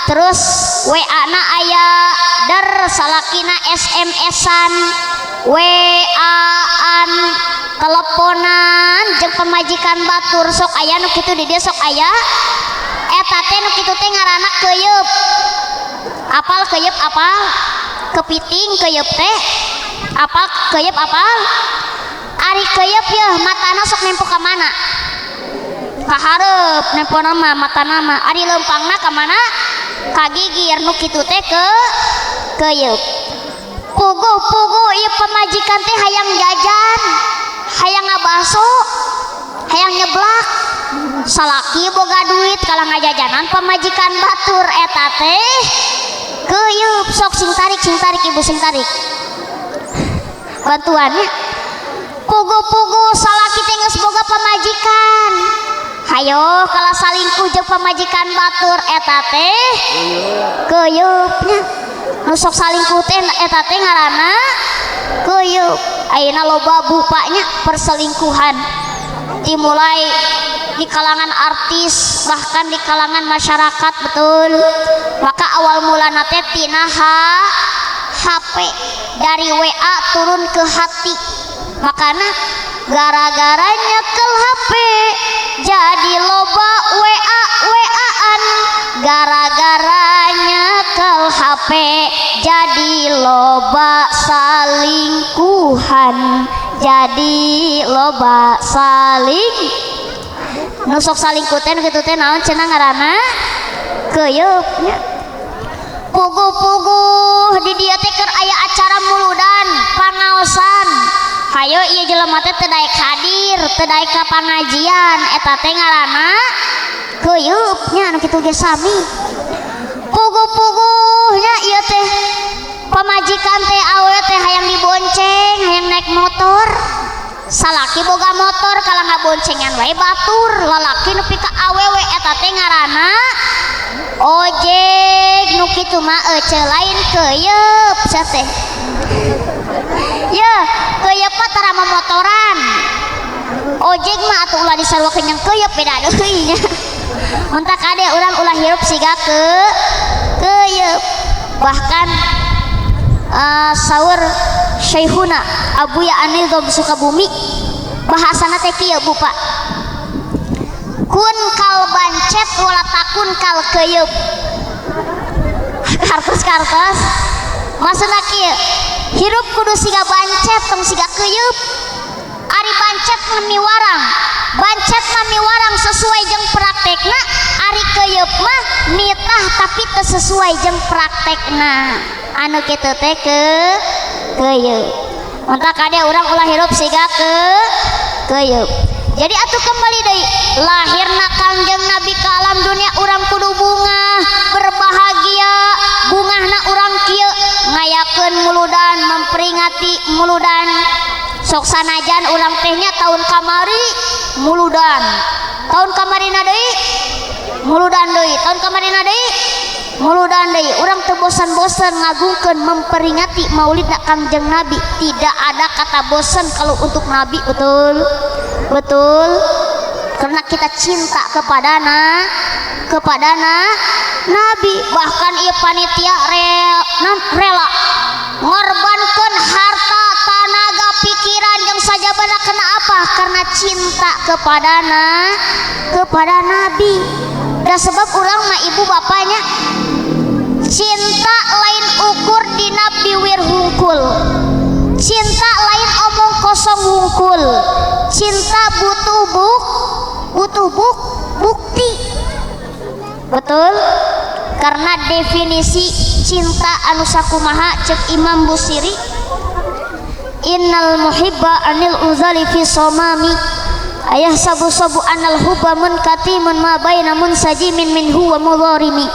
terus WA-na aya, der salakina SMS-an, WA-an, teleponan jeung pamajikan batur. Sok aya nu kitu di dieu, sok aya. Eta teh nu kitu teh ngaranna keuyeub. Apal keuyeub? Apal kepiting keuyeub teh? Apal keuyeub? Apal? Ari keuyeub yeuh matana sok nempo ka mana? Ka hareup nempona mah matana mah. Ari leumpangna ka mana? Ka gigir. Nu kitu teh ke keuyeub. Puguh-puguh ieu pamajikan teh hayang jajan, hayang ngabaso, hayang nyeblak, salaki boga duit kalah ngajajanan pamajikan batur, eta teh keuyeub. Sok sing tarik, sing tarik ibu, sing tarik bantuannya. Puguh-puguh salaki teh geus boga pamajikan, hayo kalah salingkuh jeung pamajikan batur, eta teh keuyeup nya. Nu sok salingkuh teh eta teh ngaranna keuyeup. Ayeuna loba bupanya perselingkuhan, dimulai di kalangan artis, bahkan di kalangan masyarakat, betul? Maka awal mulana teh tina HP, dari WA turun ke hati. Makana gara-gara nyekel HP jadi loba WA WA-an, gara-gara nyekel HP jadi loba salingkuhan, jadi loba saling nu sok salingkuh teh. Nu kitu teh naon cenah ngaranna? Keuyeup nya. Puguh-puguh di dieu teh keur aya acara muludan, pangaosan, hayo ieu jelema teh teu daek hadir, teu daek ka pangajian, eta teh ngaranna keuyeup nya. Nu kitu ge sami. Puguh-puguh nya ieu teh pamajikan teh awewe teh hayang dibonceng, hayang naik motor, salaki boga motor kalah ngaboncengan wae batur, lalaki nepi ka awewe, eta teh ngaranna ojek. Nu kitu mah ece lain keuyeup sia teh ya. Keuyeup mah tara momotoran, ojek mah atuh ulah disaruakeun jeung keuyeup, beda deui nya. Matak kade urang ulah hirup siga ke keuyeup. Bahkan saur Syekhuna Abuya An-Nizam Sukabumi, bahasana teh kieu Bu, Pak: kun kal bancet wala takun kal keuyeup. Kartos kartos maksudna kieu: hirup kudu siga bancet, tong siga keuyeup. Ari bancet mah miwarang, bancet mah miwarang sesuai jeung praktekna, ari keuyeup mah nitah tapi teu sesuai jeung praktekna. Anu kitu teh ke keuyeup. Matak kade urang ulah hirup siga ke keuyeup. Jadi atuh kembali deui, lahirna Kangjeng Nabi ka alam dunia, urang kudu bungah, berbahagia. Bungahna urang kieu, ngayakeun muludan, memperingati muludan. Sok sanajan urang teh nya tahun kamari muludan, tahun kamarina deui muludan deui, tahun kamarina deui muludan deui, urang teu bosan-bosan ngagungkeun memperingati maulidna Kangjeng Nabi. Tidak ada kata bosan kalau untuk Nabi, betul? Betul? Karena kita cinta kepada Nabi. Bahkan ieu panitia rela ngorbankeun harta, tanaga, pikiran jeung sajabana. Kena apa? Karena cinta kepada Nabi. Da sebab urang mah ibu bapaknya Cinta lain ukur dina biwir hungkul, cinta lain omong kosong hungkul, cinta butuh buk butuh buk bukti. Betul? Karena definisi cinta anu sakumaha cek Imam Busiri, innal muhibba anil uzali fi somami ayah sabu-sabu anal hubba munkatimun ma baina munsajimin minhu wa mudharimi.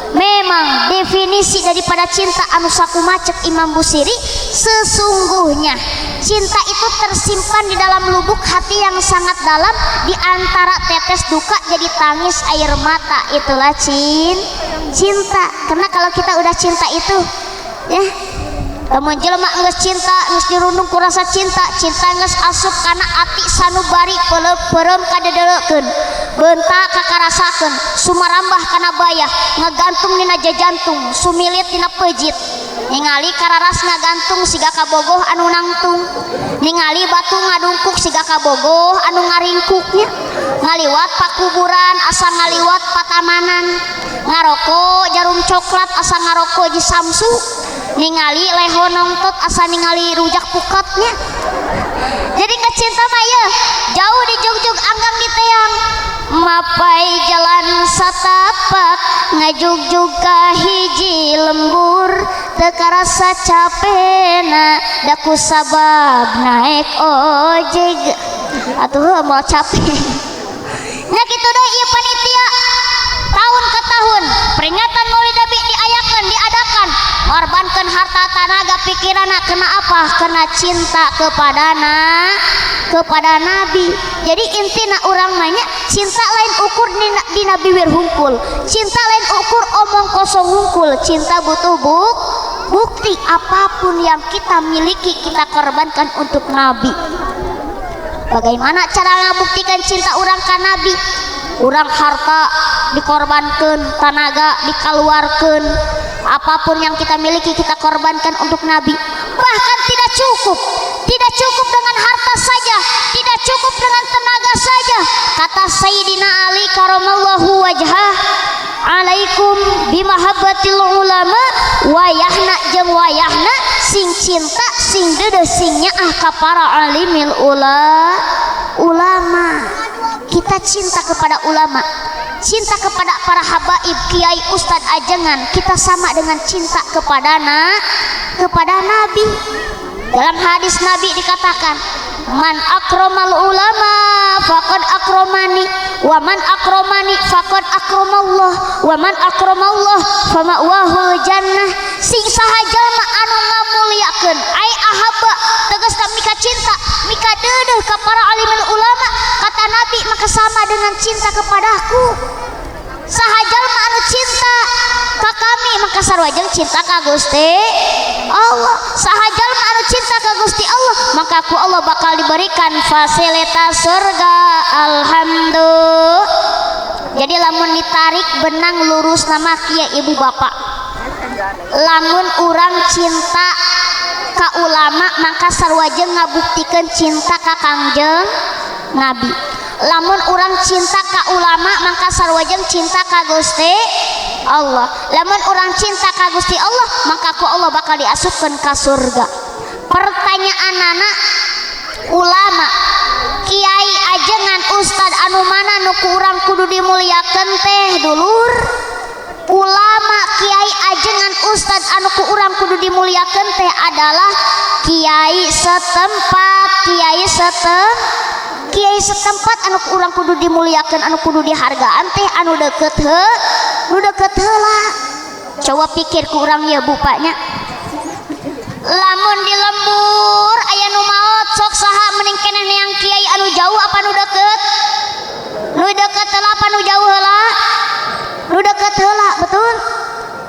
Memang definisi daripada cinta anu sakumaha cek Imam Busiri, sesungguhnya cinta itu tersimpan di dalam lubuk hati yang sangat dalam, di antara tetes duka jadi tangis air mata, itulah cinta. Karena kalau kita udah cinta itu ya, lamun jelema geus cinta, geus dirundung ku rasa cinta, cinta geus asup kana ati sanubari, peureum kadedelekeun, beunta kakarasakeun, sumarambah kana bayah, ngagantung dina jajantung, sumilit dina peujit, ningali kararas ngagantung siga kabogoh anu nangtung, ningali batu ngadungkuk siga kabogoh anu ngaringkuknya, ngaliwat pakuburan asa ngaliwat patamanan, ngaroko jarum coklat asa ngaroko ji Samsu, ningali leho nongtot asa ningali rujak pukatnya. Jadi kecinta mah ya jauh dijugjug anggang di teang, mapai jalan satapak ngajugjug ka hiji lembur, teu karasa capena da ku sabab naek ojek atuh heuh moal capek nya. Kitu deui ieu panitia, tahun ke tahun peringatan Maulid Nabi diayakeun, diadakan, ngorbankan harta, tenaga, pikiran. Kena apa? Kena cinta kepada Nabi. Jadi intina urang nanya, cinta lain ukur dina biwir hungkul, cinta lain ukur omong kosong hungkul, cinta butuh bukti. Apapun yang kita miliki kita korbankan untuk Nabi. Bagaimana cara ngabuktikan cinta urang ka Nabi? Urang harta dikorbankan, tenaga dikeluarkan, apapun yang kita miliki kita korbankan untuk Nabi. Bahkan tidak cukup, tidak cukup dengan harta saja, tidak cukup dengan tenaga saja. Kata Sayyidina Ali karamallahu wajhah, alaikum bimahabbatil ulama, wayahna jeung wayahna sing cinta, sing deudeuh, sing nyaah ka para alimil ulama. Kita cinta kepada ulama, cinta kepada para habaib, kiai, ustad, ajengan, kita sama dengan cinta kepada Nabi. Dalam hadis Nabi dikatakan, man akramal ulama faqad akramani, wa man akramani faqad akramallah, wa man akramallah fama'wahul jannah. Sing saha jalma anu ngamuliakeun, ai ahabba tegasna mika cinta, mika deudeuh ka para alimul ulama, kata Nabi, maka sama dengan cinta kepadaku. Saha jalma anu cinta ka kami maka sarua jeung cinta ka Gusti Allah. Saha jalma anu cinta ka Gusti Allah maka ku Allah bakal diberikan fasilitas surga. Alhamdulillah. Jadi lamun ditarik benang lurus nama kieu, ibu bapak, lamun urang cinta ka ulama maka sarua jeung ngabuktikeun cinta ka Kangjeng Nabi. Lamun urang cinta ka ulama maka sarua jeung cinta ka Gusti Allah. Lamun urang cinta ka Gusti Allah maka ku Allah bakal diasupkeun ka surga. Pertanyaan anak, ulama, kiai, ajengan, ustad anu mana nu ku urang kudu dimuliakeun teh, dulur? Ulama, kiai, ajengan, ustad anu ku urang kudu dimuliakeun teh adalah kiai setempat. Kiai setempat anu ku urang kudu dimuliakeun, anu kudu dihargaan teh anu deket nu deket heula. Coba pikir ku urang ya, bupaknya, lamun di lembur aya nu maot, sok saha mending keneh neang kiai anu jauh apa nu deket? Nu deket heula apa nu jauh heula? Nu deket heula, betul?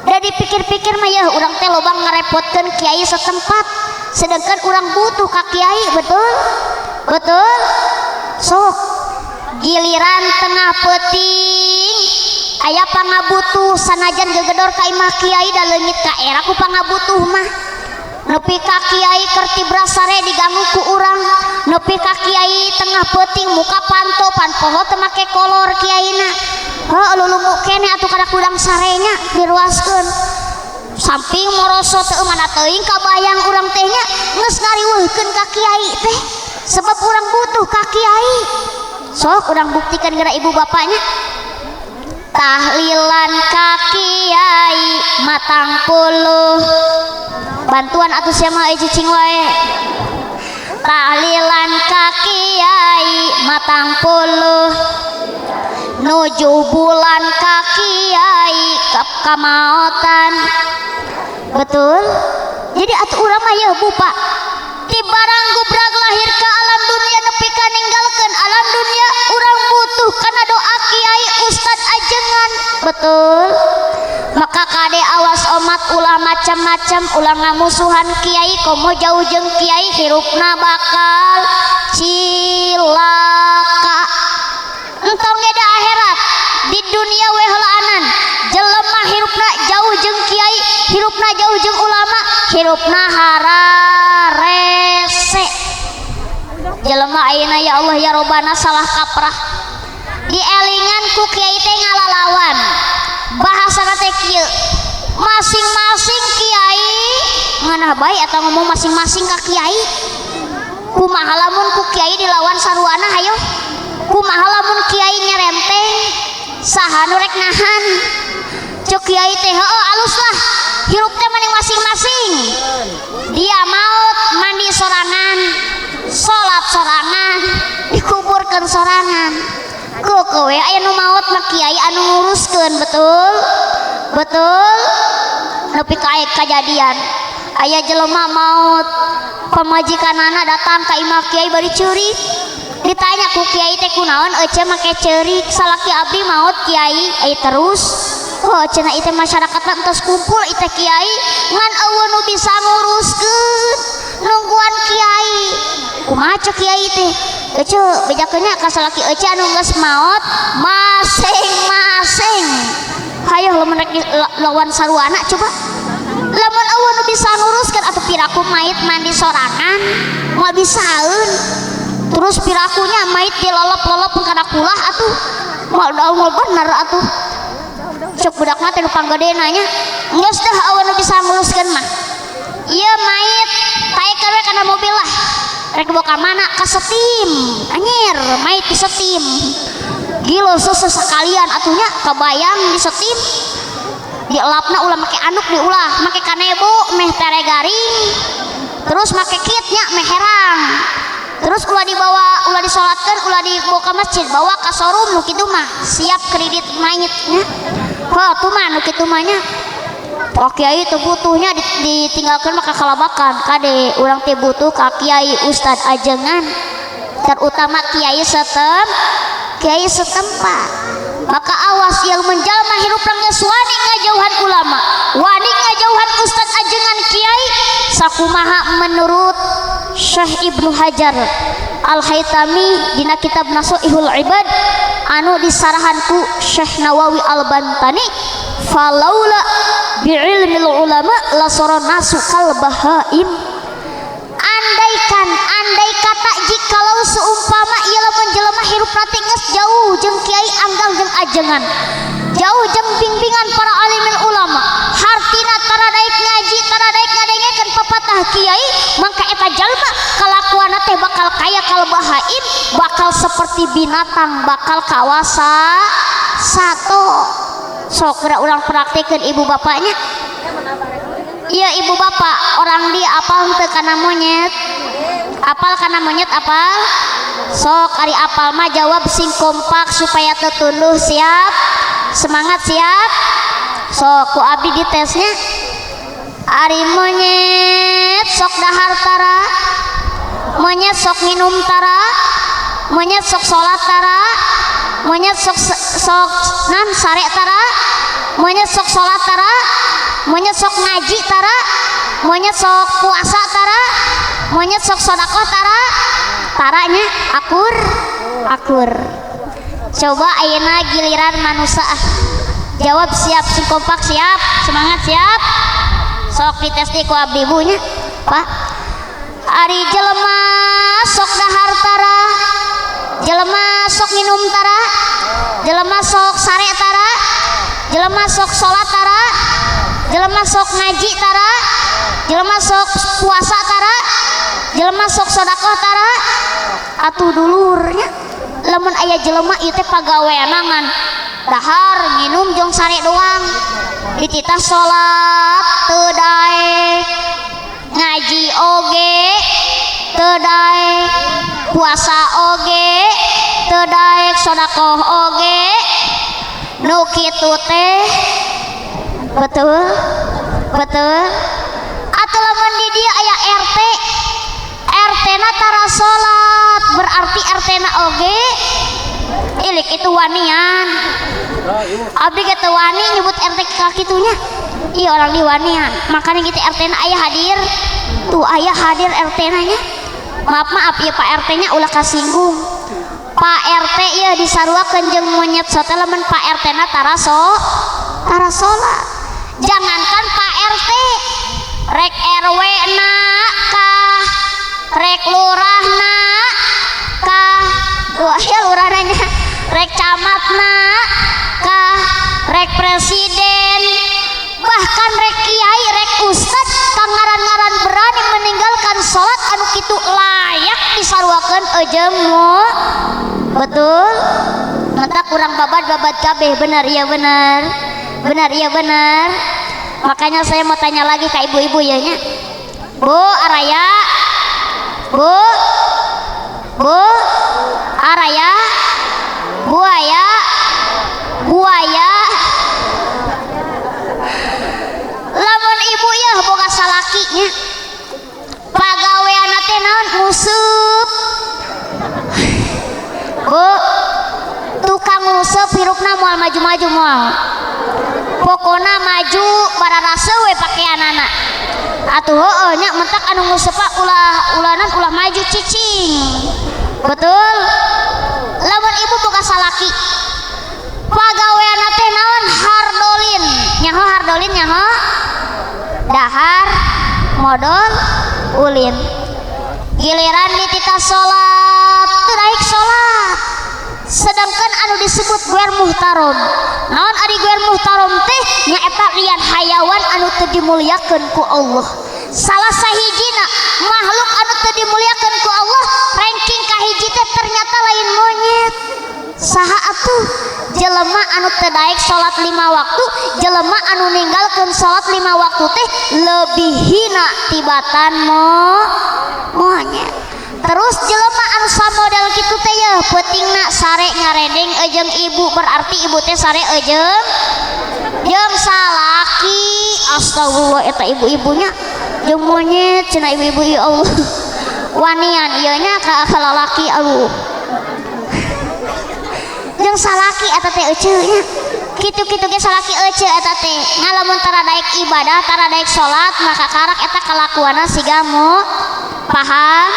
Da dipikir-pikir mah ya, urang teh loba ngarepotkeun kiai setempat, sedangkan urang butuh ka kiai, betul? Betul? Sok giliran tengah peuting aya pangabutuh, sanajan gegedor ka imah kiai da leungit ka era ku pangabutuh mah, nepi ka kiai keur tibra sare diganggu ku urang, nepi ka kiai tengah peuting muka panto pan poho teu make kolor kiaina, heuh, lulungu keneh atuh kana kudang sarenya diruaskeun. Samping morosot teu mana teuing kabayang urang teh nya geus ngariweuhkeun ka kiai teh sebab urang butuh ka kiai. Sok urang buktikan geura ibu bapaknya. Tahlilan ka kiai 40 bantuan atuh sia mah cicing wae. Tahlilan ka kiai 40 nuju bulan ka kiai kamaotan. Betul? Jadi atuh urang mah yeuh bu pak ti barang gubrag lahir ke alam dunia nepi ka ninggalkeun alam dunia urang butuh kana doa kiai ustad ajengan. Betul? Maka kade awas omat ulah macam-macam ulah ngamusuhan kiai komo jauh jeung kiai hirupna bakal cilaka. Entong ge da akhirat di dunia we heulaanan jelema hirupna jauh jeung kiai hirupna jauh jeung ulama hirupna hararese. Jelema ayeuna ya Allah ya Robbana salah kaprah dielingan ku kiai teh ngalalawan bahasana teh kieu masing-masing kiai ngeunah bae atau ngomong masing-masing ka kiai kumaha lamun ku kiai dilawan saruana hayo kumaha lamun kiai nyerenteng saha nu rek nahan cuk kiai teh heueuh alus lah hirup teh mending masing-masing dia maut mandi sorangan salat sorangan dikuburkeun sorangan keukeut we aya nu maot mah kiai anu nguruskeun. Betul? Betul? Nepi ka aya kajadian aya jelema maot pamajikanana datang ka imah kiai bari ceurik ditanya ku kiai teh kunaon ece make ceurik salaki abdi maot kiai terus oh cenah ieu teh masyarakat entos kumpul ieu teh kiai ngan eueuh nu bisa nguruskeun nungguan kiai kumaha cek kiai teh ece bejakeun nya ka salaki ece anu geus maot masing-masing hayo lamun rek lawan saruana coba lamun eueuh nu bisa nguruskeun atuh piraku mait mandi sorangan moal bisaeun terus pirakunya mait dilolop-lolop kana kulah atuh moal moal bener atuh cek budakna teh nu panggedena nya geus dah eueuh nu bisa nguruskeun mah ieu mait taekeun we kana mobil lah rek dibawa ka mana ka setim anjir mait di setim gila seuseus sakalian atuh nya kabayang di setim dielapna ulah make anduk diulah make kanebo meh tere garing terus make kitnya meh herang terus ulah dibawa ulah disolatkeun ulah dibawa ke masjid bawa ka showroom nu kitu mah siap kredit mayitnya heuh tuh mah nu kitu mah nya oh kiai teu butuhnya ditinggalkeun maka kalabakan kade urang teh butuh ka kiai ustad ajengan terutama kiai kiai setempat. Maka awas yang menjalma hirup geus wani ngajauhan ulama wani ngajauhan ustad ajengan kiai sakumaha menurut Syekh Ibnu Hajar Al-Haytami dina kitab Nasoihul Ibad anu disarahan ku Syekh Nawawi Al-Bantani falaula bi'ilmil ulama lasara nasu kal bahaim. Andaikan andai kata jikalau seumpama ieu lamun jelema hirup teh geus jauh jeung kiai anggang jeung ajengan jauh jeung bimbingan para alimin ulama hartina tara daek ngaji tara daek ngadengekeun papatah kiai mangka eta jalma kalakuanna teh bakal kaya kal bahaim bakal seperti binatang bakal kawasa satu. Sok geura urang praktekeun ibu bapaknya. Iya ibu bapak orang dia apal henteu kana monyet apal kana monyet apal sok ari apal mah jawab sing kompak supaya teu tunduh. Siap semangat siap sok ku abdi ditesnya ari monyet sok dahar tara monyet sok minum tara monyet sok salat tara monyet sok sok nan sare tara monyet sok salat tara monyet sok ngaji tara monyet sok puasa tara monyet sok sodakoh tara taranya akur akur. Coba ayeuna giliran manusia ah jawab siap sing kompak siap semangat siap sok dites di ku abdi bunya pak ari jelema sok dahar tara jelema sok minum tara jelema sok sare tara jelema sok salat tara Jelema sok ngaji tara, jelema sok puasa tara, jelema sok sodakoh tara. Atuh dulurnya lamun aya jelema ieu teh pagaweanna ngan dahar nginum jeung sare doang, dititah salat teu daek, ngaji oge teu daek, puasa oge teu daek, sodakoh oge nu kitu teh. Betul betul. Atuh lamun di dieu aya RT, RT na tara salat, berarti RT na oge ilik itu wanian. Abdi ge teu wani nyebut RT ka kitunya. Iya orang di wanian, makanya gitu RT na aya hadir tuh, aya hadir RT na nya. Maaf maaf ya Pak RT nya, ulah kasinggung Pak RT ya, disaruakeun jeung monyet sote lamun Pak RT na tara so tara salat. Jangankan Pak RT, rek RW na kah, rek lurah na kah, tuh aya lurah nanya, rek camat na kah, rek presiden, bahkan rek kiai, rek ustad, kang ngaran-ngaran berani meninggalkan salat anu kitu layak disaruakeun jeung mo. Betul. Mata kurang babad-babad kabeh. Benar iya benar, benar iya benar. Makanya saya mau tanya lagi ke ibu-ibu ya nya. Bu Araya, Bu, Bu Araya, buaya, buaya. Lamun ibu ya boga salaki nya, pagaweanna teh naon? Nguseup. Bu, tukang nguseup hirupna moal maju-maju, moal. Pokona maju bararase we pakeanana. Atuh heueuh nya, mentak anu nguseup ulah ulanan ulah maju cicing. Betul. Lamun ibu boga salaki, pagaweanna teh naon? Hardolin. Nyaho hardolin? Nyaho? Dahar modol ulin. Giliran dititah salat teu daek salat, sedangkan anu disebut guer muhtarom naon? Ari guer muhtarom teh nyaeta lian hayawan anu teu dimuliakeun ku Allah. Salah sahijina makhluk anu teu dimuliakeun ku Allah ranking kahiji teh ternyata lain monyet. Saha atuh? Jelema anu teu daek salat 5 waktu. Jelema anu ninggalkeun salat 5 waktu teh lebih hina tibatan monyet. Terus jelema anu samodel kitu teh yeuh peutingna sare ngaredeng jeung ibu, berarti ibu teh sare jeung jeung salaki. Astagfirullah, eta ibu-ibunya jeung monyet cenah ibu-ibu. Ya Allah, wanian ieu nya ka lalaki. Aduh, jeung salaki eta teh eceu nya, kitu-kitu ge salaki eceu eta teh. Ngalamun tara daek ibadah, tara daek salat, maka karak eta kalakuanna siga mo. Paham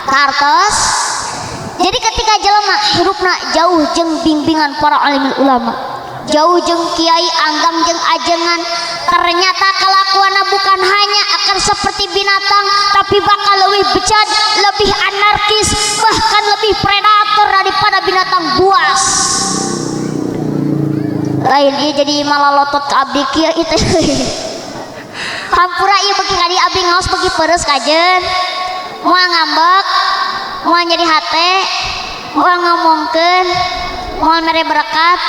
kartos? Jadi ketika jelema hirupna jauh jeung bimbingan para alim ulama, jauh jeung kiai, anggang jeung ajengan, ternyata kelakuanna bukan hanya akan seperti binatang, tapi bakal lebih bejat, lebih anarkis, bahkan lebih predator daripada binatang buas. Lain ieu jadi malah lotot ke abdi kieu itu. Hampura ieu beuki kadi abdi ngaos beuki peres kajen. Moal ngambek, moal nyeri hate, moal ngomongkeun, moal mere berkat.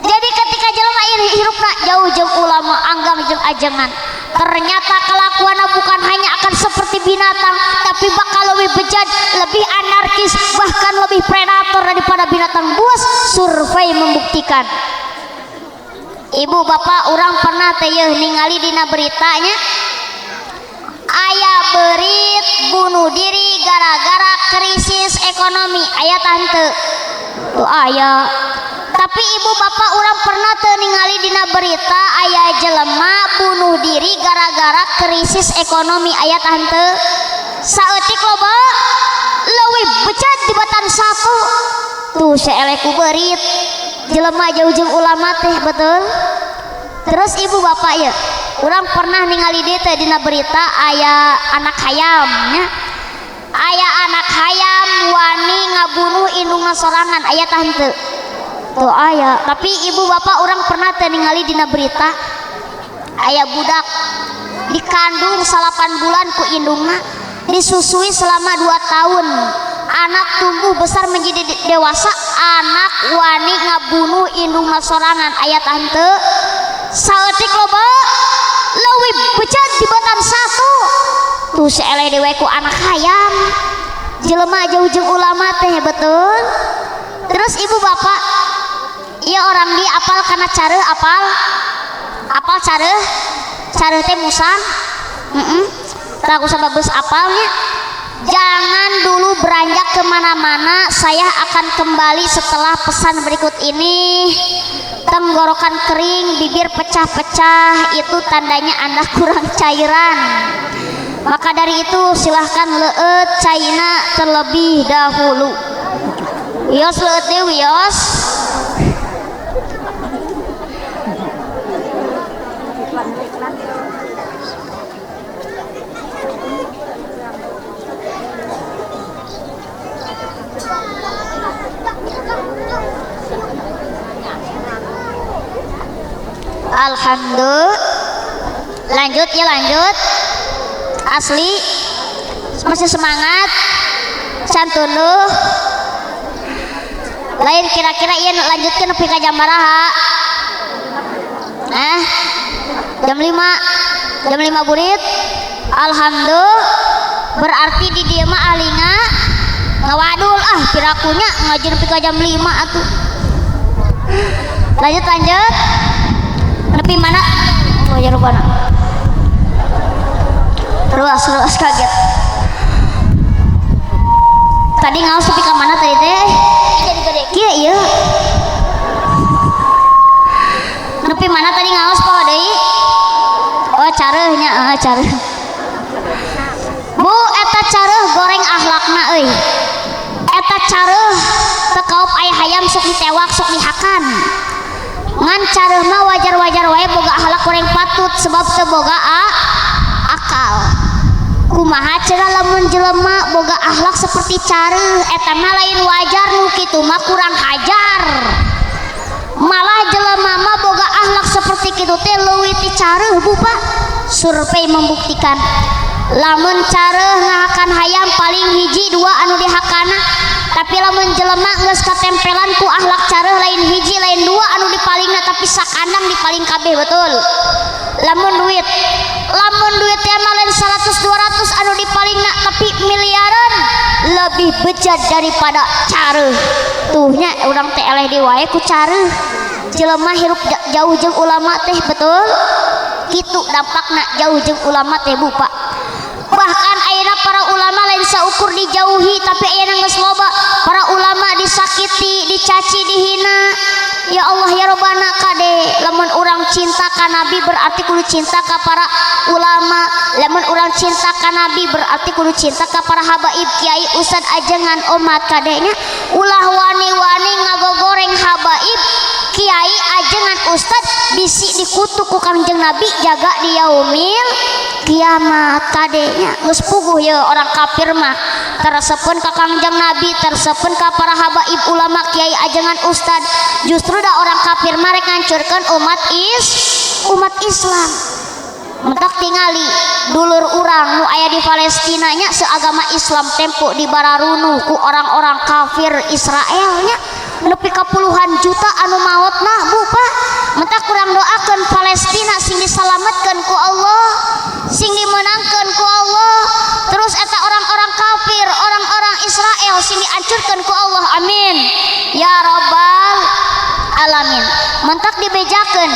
Jadi ketika jelema ieu hirupna jauh jeung ulama, anggang jeung ajengan, ternyata kelakuannya bukan hanya akan seperti binatang, tapi bakal lebih bejat, lebih anarkis, bahkan lebih predator daripada binatang buas. Survei membuktikan. Ibu bapak orang pernah teh yeuh ningali dina beritanya aya berit bunuh diri gara-gara krisis ekonomi, aya tante tuh aya. Tapi ibu bapak orang pernah teu ningali dina berita aya jelema bunuh diri gara-gara krisis ekonomi, aya tante? Saeutik loba leuwih bejat tibatan satu tuh seeleku berit jelema jauh jeung ulama teh. Betul. Terus ibu bapak ya, orang pernah ningali dia teh dina berita aya anak hayam nya, aya anak hayam wani ngabunuh indungna sorangan, aya tante? Teu aya. Tapi ibu bapak orang pernah teu ningali dina berita aya budak dikandung 8 bulan ku indungna, disusui selama 2 tahun, anak tumbuh besar menjadi dewasa, anak wani ngabunuh indungna sorangan. Aya tah henteu? Saeutik loba leuwih bejat dibatan satu tuh si eleh dewe ku anak hayam. Jelema jauh jeung ulama teh betul. Terus ibu bapak ieu orang di apal kana careuh, apal? Apal careuh? Careuh teh musang. Tah aku sababus apalnya. Jangan dulu beranjak kemana-mana, saya akan kembali setelah pesan berikut ini. Tenggorokan kering, bibir pecah-pecah, itu tandanya Anda kurang cairan. Maka dari itu silahkan leueut caina terlebih dahulu. Wios leueut deui wios. Alhamdulillah. Lanjut ya, lanjut. Asli masih semangat. Cantunuh. Lain kira-kira ieu lanjutkeun nepi ka jam baraha? Jam 5. Jam 5 burit. Alhamdulillah. Berarti di dieu mah ahli ngawadul ah pirakunya ngaji nepi ka jam 5 atuh. Lanjut, lanjut. Nepi mana? Oh, ya rupana. Ruas, ruas kaget. Tadi ngaos nepi ka mana tadi teh? Jadi gede kieu ieu. Nepi mana tadi ngaos poho deui? Oh, careuhnya, heeh, careuh. Bu, eta careuh goreng akhlakna euy. Eta careuh teu kaop aya hayam sok ditewak, sok dihakan. Ngan careuh mah wajar-wajar wae boga akhlak goreng patut sebab teu boga akal. Kumaha cenah lamun jelema boga akhlak seperti careuh, eta mah lain wajar nu kitu mah kurang hajar. Malah jelema mah boga akhlak seperti kitu teh leuwih ti careuh Bu Pak. Survei membuktikan lamun careuh ngahakan hayam paling hiji dua anu dihakana, tapi lamun jelema geus katempelan ku akhlak careuh lain hiji lain dua anu dipalingna, tapi sakandang dipaling kabeh betul. Lamun duit, lamun duit teh mah lain 100 200 anu dipalingna, tapi miliaran lebih bejat daripada careuh. Tuhnya urang teh eleh deui wae ku careuh. Jelema hirup jauh jeung ulama teh betul. Kitu dampakna jauh jeung ulama teh Bu Pak. Bahkan ayeuna para ulama lain saukur dijauhi, tapi ayeuna geus loba para ulama disakiti, dicaci, dihina. Ya Allah ya Robbana kade, lamun urang cinta ka nabi berarti kudu cinta ka para ulama, lamun urang cinta ka nabi berarti kudu cinta ka para habaib, kiai, ustad, ajengan umat kadenya. Ulah wani-wani ngagogoreng habaib, kiai, ajengan ustad bisi dikutuk ku Kangjeng Nabi jaga di yaumil kiamat kadenya. Geus puguh ye orang kafir mah teresepeun ka Kangjeng Nabi, teresepeun ka para habaib, ulama, kiai, ajengan ustad. Justru da orang kafir mah rek ngancurkeun umat Islam. Mentak tingali dulur urang nu aya di Palestina nya seagama Islam tempo di bararunuh ku orang-orang kafir Israel nya nepi ka puluhan juta anu maotna Bu Pak. Mentak kurang doakeun Palestina sing disalametkeun ku Allah, sing dimenangkeun ku Allah. Terus eta orang-orang kafir, orang-orang Israel sing dihancurkeun ku Allah. Amin ya rabbal alamin. Mentak dibejakeun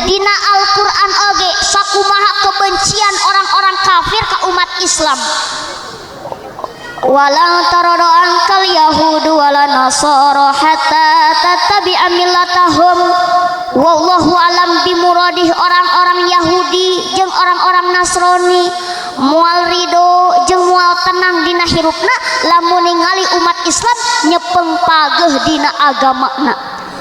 dina Al-Qur'an oge sakumaha kebencian orang-orang kafir ka umat Islam. Walau tarada angkal yahudu wala nasara hatta tattabi'a millatahum. Wallahu alam bimuradih. Orang-orang Yahudi jeung orang-orang Nasrani moal ridho jeung moal tenang dina hirupna lamun ningali umat Islam nyepeng pageuh dina agamana.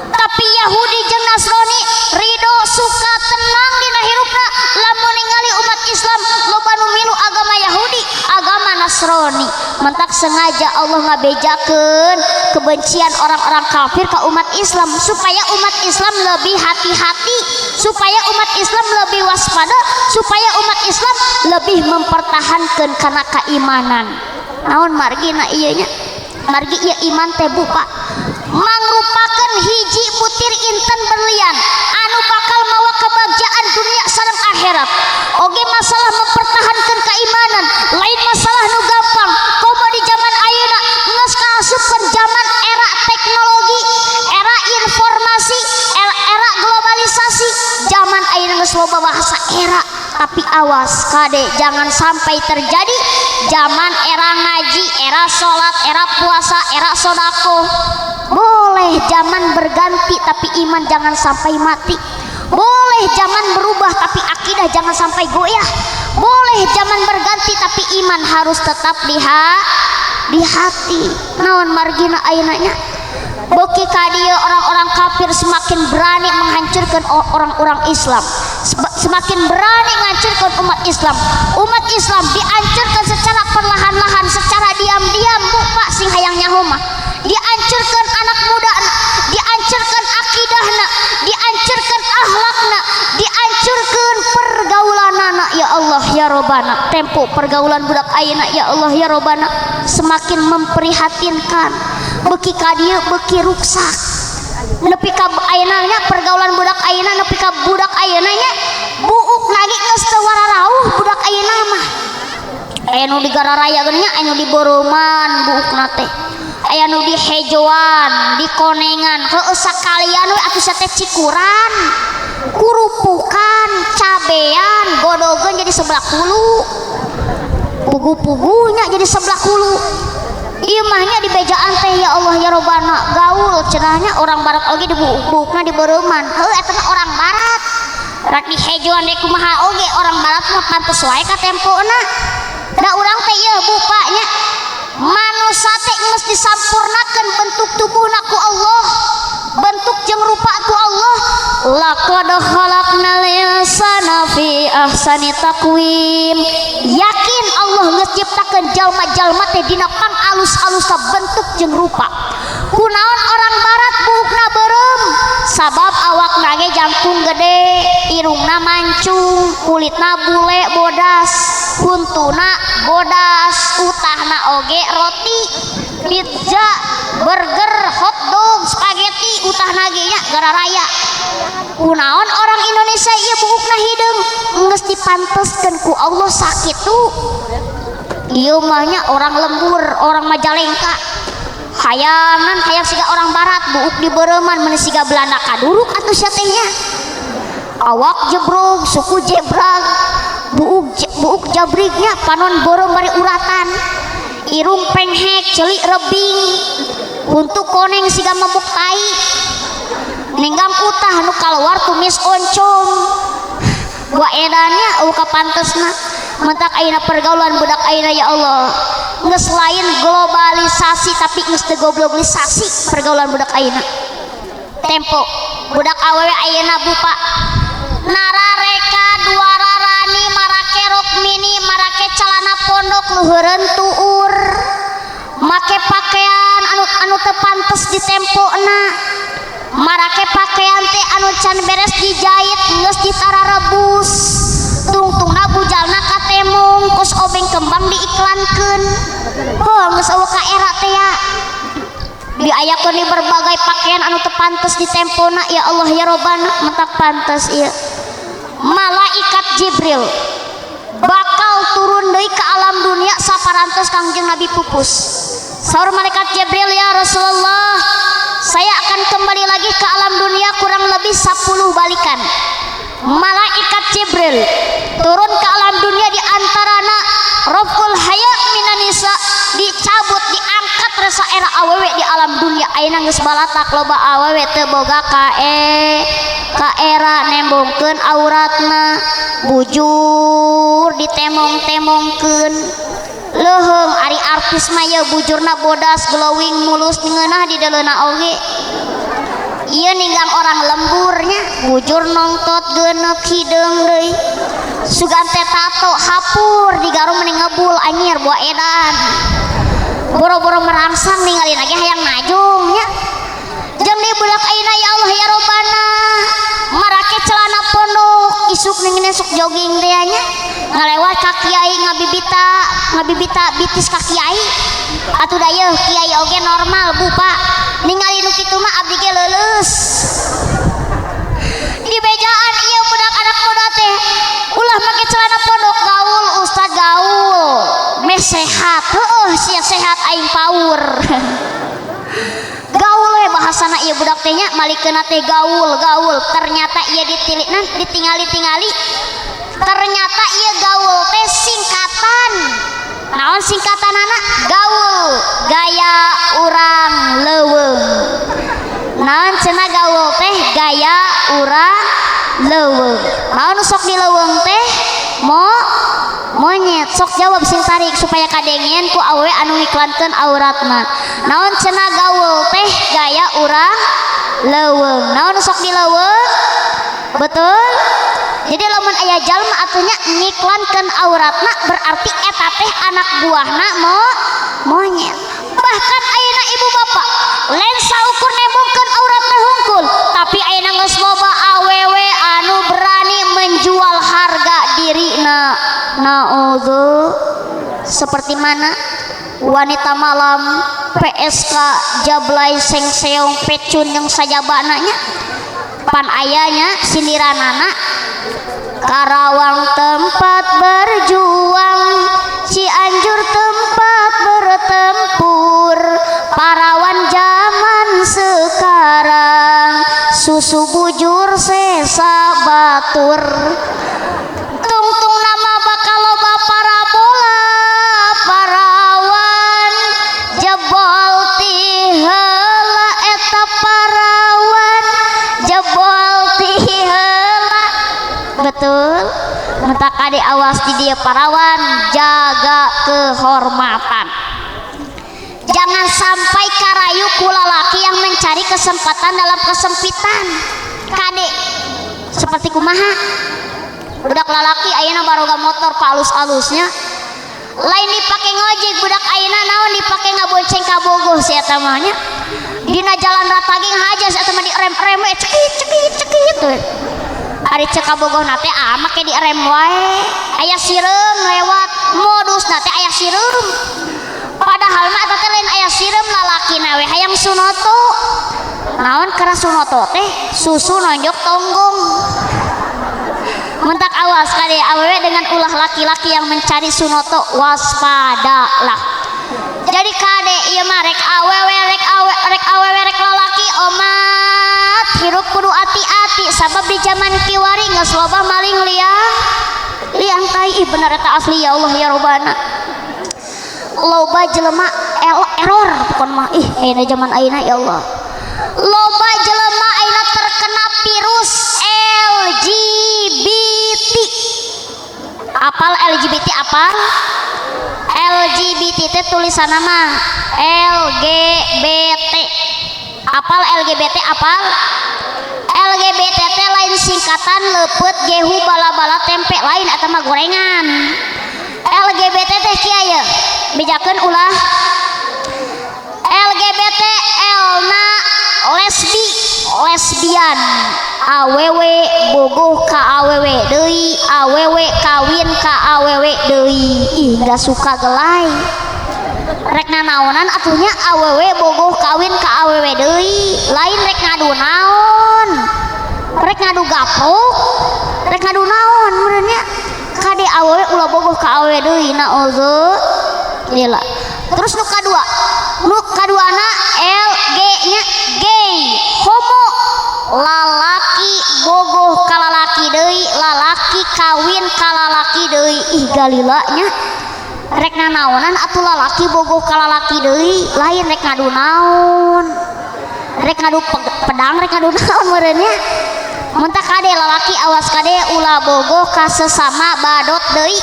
Tapi Yahudi jeung Nasrani ridho suka tenang dina hirupna lamun ningali umat Islam loba nu milu agama Yahudi, agama Nasrani. Nasrani. Mentak sengaja Allah ngabejakeun kebencian orang-orang kafir ke umat Islam supaya umat Islam lebih hati-hati, supaya umat Islam lebih waspada, supaya umat Islam lebih mempertahankan karena keimanan. Naon margina ieu nya? Margi ieu iman teh, Bu, Pak, mangrupakeun hiji butir intan berlian anu bakal mawa kebahagiaan dunia sareng akhirat. Oge masalah mempertahankan keimanan lain masalah nu gampang, komo di zaman ayeuna geus kaasupkeun zaman era teknologi, era informasi, era globalisasi. Zaman ayeuna geus loba bahasa era, tapi awas kade, jangan sampai terjadi zaman era ngaji, era sholat, era puasa, era sodako. Boleh zaman berganti, tapi iman jangan sampai mati. Boleh zaman berubah, tapi akidah jangan sampai goyah. Boleh zaman berganti, tapi iman harus tetap di hati. Naon margina ayeuna nya? Beuki ka dieu orang-orang kafir semakin berani menghancurkan orang-orang Islam, semakin berani menghancurkan umat Islam. Umat Islam dihancurkan secara perlahan-lahan, secara diam-diam, Bu, Pak, sing hayang nyaho mah. Dihancurkan anak muda, dihancurkan akidahna, dihancurkan akhlakna, dihancurkan pergaulanana. Ya Allah ya Robana, tempo pergaulan budak ayeuna, ya Allah ya Robana, semakin memprihatinkan. Beuki ka dieu beuki ruksak, nepi ka ayeuna nya pergaulan budak ayeuna, nepi ka budak ayeuna nya buuk lagi geus teu wararauh. Budak ayeuna mah aya nu di gararaya geuning nya, aya nu di boroman buukna teh, aya nu di hejoan, di konengan. Heueuh, sakalian we atuh teh, cikuran, kurupukan, cabean, godogeun jadi sebelah hulu, pugu-pugunya jadi sebelah hulu. Ieu mah nya di bejaan teh, ya Allah ya Robana, gaul cenahnya orang barat oge di buukna di beureman. Heuh, eta mah orang barat, rek di hejoan dek kumaha oge orang barat mah pantes wae ka tempona. Da urang teh ieu bupanya, manusia teh geus disampurnakeun bentuk tubuhna ku Allah, bentuk jeung rupa ku Allah. Laqad khalaqnal insana fi ahsani taqwim. Yakin Allah geus nyiptakeun jalma-jalma teh dina pang alus-alusna bentuk jeung rupa. Kunaon orang barat buukna beureum? Sabab awakna ge jangkung gede, irungna mancung, kulitna bule bodas, huntuna bodas, utahna oge roti, pizza, burger, hotdog, spaghetti utahna ge nya gararaya. Kunaon orang Indonesia ieu buukna hideung? Geus dipanteskeun ku Allah sakitu. Ieu mah nya orang lembur, orang Majalengka, hayangan hayang siga orang barat, buuk di beureman. Mun siga Belanda kaduruk atuh sia teh nya, awak jebrog, suku jebrag, buuk buuk jabrignya, panon beureum bari uratan, irung penghek, celik rebing, huntu koneng siga mabuk tai, ninggang utah nu kaluar tumis oncom. Gua edannya eueuh kapantesna. Mentak ayeuna pergaulan budak ayeuna, ya Allah, geus lain globalisasi, tapi geus degoblokisasi pergaulan budak ayeuna. Tempo budak awewe ayeuna, bupa, narareka dua rarani, marake rok mini, marake celana pondok, luhureun tuur, make pakaian anu anu teu pantes di tempona, marake pakaian teh anu can beres dijahit geus ditararebus, tungtungna bujalna katemung kos obeng kembang diiklankeun. Oh, geus eueuh ka era teh ya, diayakeun di berbagai pakaian anu teu pantes di tempona. Ya Allah ya Robana, mentak pantes ieu malaikat Jibril bakal turun deui ke alam dunia saparantos Kangjeng Nabi pupus. Saur malaikat Jibril, "Ya Rasulullah, saya akan kembali lagi ke alam dunia kurang lebih 10 balikan." Malaikat Jibril turun ke alam dunia, di antarana raful haya minan nisa, dicabut, diangkat rasa era awewe di alam dunia. Ayeuna geus balatak, loba awewe teu boga kaera, nembongkeun auratna, bujur ditemong-temongkeun leuheung. Ari artis mah ye bujurna bodas, glowing, mulus, ngeunah di daleuna oge. Ieu ninggang orang lemburnya, bujur nongtot, geuneup, hideung deui. Sugan teh tato hapur digaru mending ngebul anjir buah edan. Boro-boro merangsang ninggalin lagi hayang najung nya. Jeung di budak ayeuna ya Allah ya Robbana. Marake celana pondok isuk ningin sok jogging teh nya. Ngalewat ka kiai ngabibita bitis ka kiai. Atuh da yeuh kiai oge normal bu pak. Ningali nu kitu mah abdi ge leuleus. Di bejaan ieu budak anak muda teh ulah make celana pondok gaul ustad gaul meh sehat heueuh sia sehat aing paur. Gaul we bahasana ieu budak teh nya malikeunna teh gaul gaul ternyata ieu ditilikna ditingali-tingali ternyata ieu gaul teh singkatan. Naon singkatanana? Gaul gaya urang leuweung. Naon cenah gaul teh gaya urang leuweung. Naon sok di leuweung teh? Monyet. Sok jawab sing tarik supaya kadengen ku awewe anu ngiklankeun auratna. Naon cenah gaul teh gaya urang leuweung. Naon sok di leuweung? Betul? Jadi lamun aya jalma atunya ngiklankeun auratna berarti eta teh anak buahna monyet. Bahkan ayeuna ibu bapak lain saukur nembongkeun auratna hungkul, tapi ayeuna geus loba awewe anu berani menjual harga dirina. Naudzu. Seperti mana wanita malam PSK jablay sengseong pecun yang sajabana nya pan ayanya sindiranana Karawang tempat berjuang, Cianjur tempat bertempur, parawan zaman sekarang susu bujur sesa batur. Tungtung nama bakal loba parabola parawan jebol ti heula eta parawan jebol ti heula. Betul? Mentak kade awas di dia parawan jaga kehormatan. Jangan sampai karayu ku lalaki yang mencari kesempatan dalam kesempitan. Kade seperti kumaha? Budak lalaki ayeuna baroga motor palus-alusnya. Lain dipake ngojek budak ayeuna naon dipake ngabonceng ka bogoh si eta mah nya. Dina jalan rata ge haja si eta mah direm-rem we cekit cekit cekit tuh. Ari cek kabogohna teh ah make direm wae. Aya sireum lewat modusna teh aya sireum. Padahal mah eta teh lain aya sireum lalakina we hayang sunoto. Naon keras sunoto teh susu nonjok tonggong. Mentak awas kade awewe dengan ulah laki-laki yang mencari sunoto waspadalah. Jadi kade ieu mah rek awewe rek awe rek awewe rek lalaki omat hirup kudu hati-hati sabab di zaman kiwari geus loba maling liang liang tai. Ih bener eta asli ya Allah ya Robbana. Loba jelema error pokon mah ih ayeuna zaman ayeuna ya Allah. Loba jelema ayeuna terkena virus LGBT. Apal LGBT apal? LGBT teh tulisanna mah LGBT. Apal LGBT apal? LGBT teh lain singkatan leupeut gehu bala-bala tempe lain eta mah gorengan. LGBT teh kieu ye bejakeun ulah LGBT L na lesbi lesbian awewe bogoh ka awewe deui awewe kawin ka awewe deui. Ih gak suka gelai rek nanaonan atunya awewe bogoh kawin ka awewe deui lain rek ngadu naon rek ngadu gaplok rek ngadu naon meureun nya kade awewe ulah bogoh ka awewe deui naudzubillah. Terus nu kadua nu kaduana L G nya gay homo lalaki bogoh ka lalaki deui lalaki kawin ka lalaki deui. Ih galila nya rek nanaonan atuh lalaki bogoh ka lalaki deui lain rek ngadu naon rek ngadu pedang rek ngadu naon meureun nya. Mun tah kade lalaki awas kade ulah bogoh ka sesama badot deui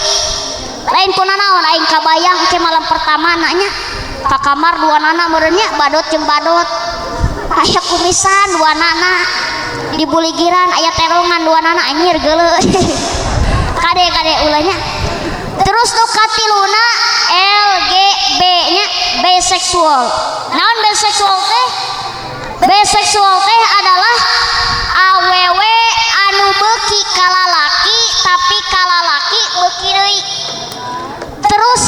lain ku nanaon aing kabayang ke malam pertama nanya ka kamar dua nana meureun nya badot jeung badot aya kumisan dua nana di buligiran aya terongan dua nana anjir geuleuh. Kade Kade kade ulahnya. Terus nu katiluna LGB nya, biseksual. Naon biseksual teh? Biseksual teh adalah awewe anu beuki ka lalaki tapi ka lalaki beuki deui. Terus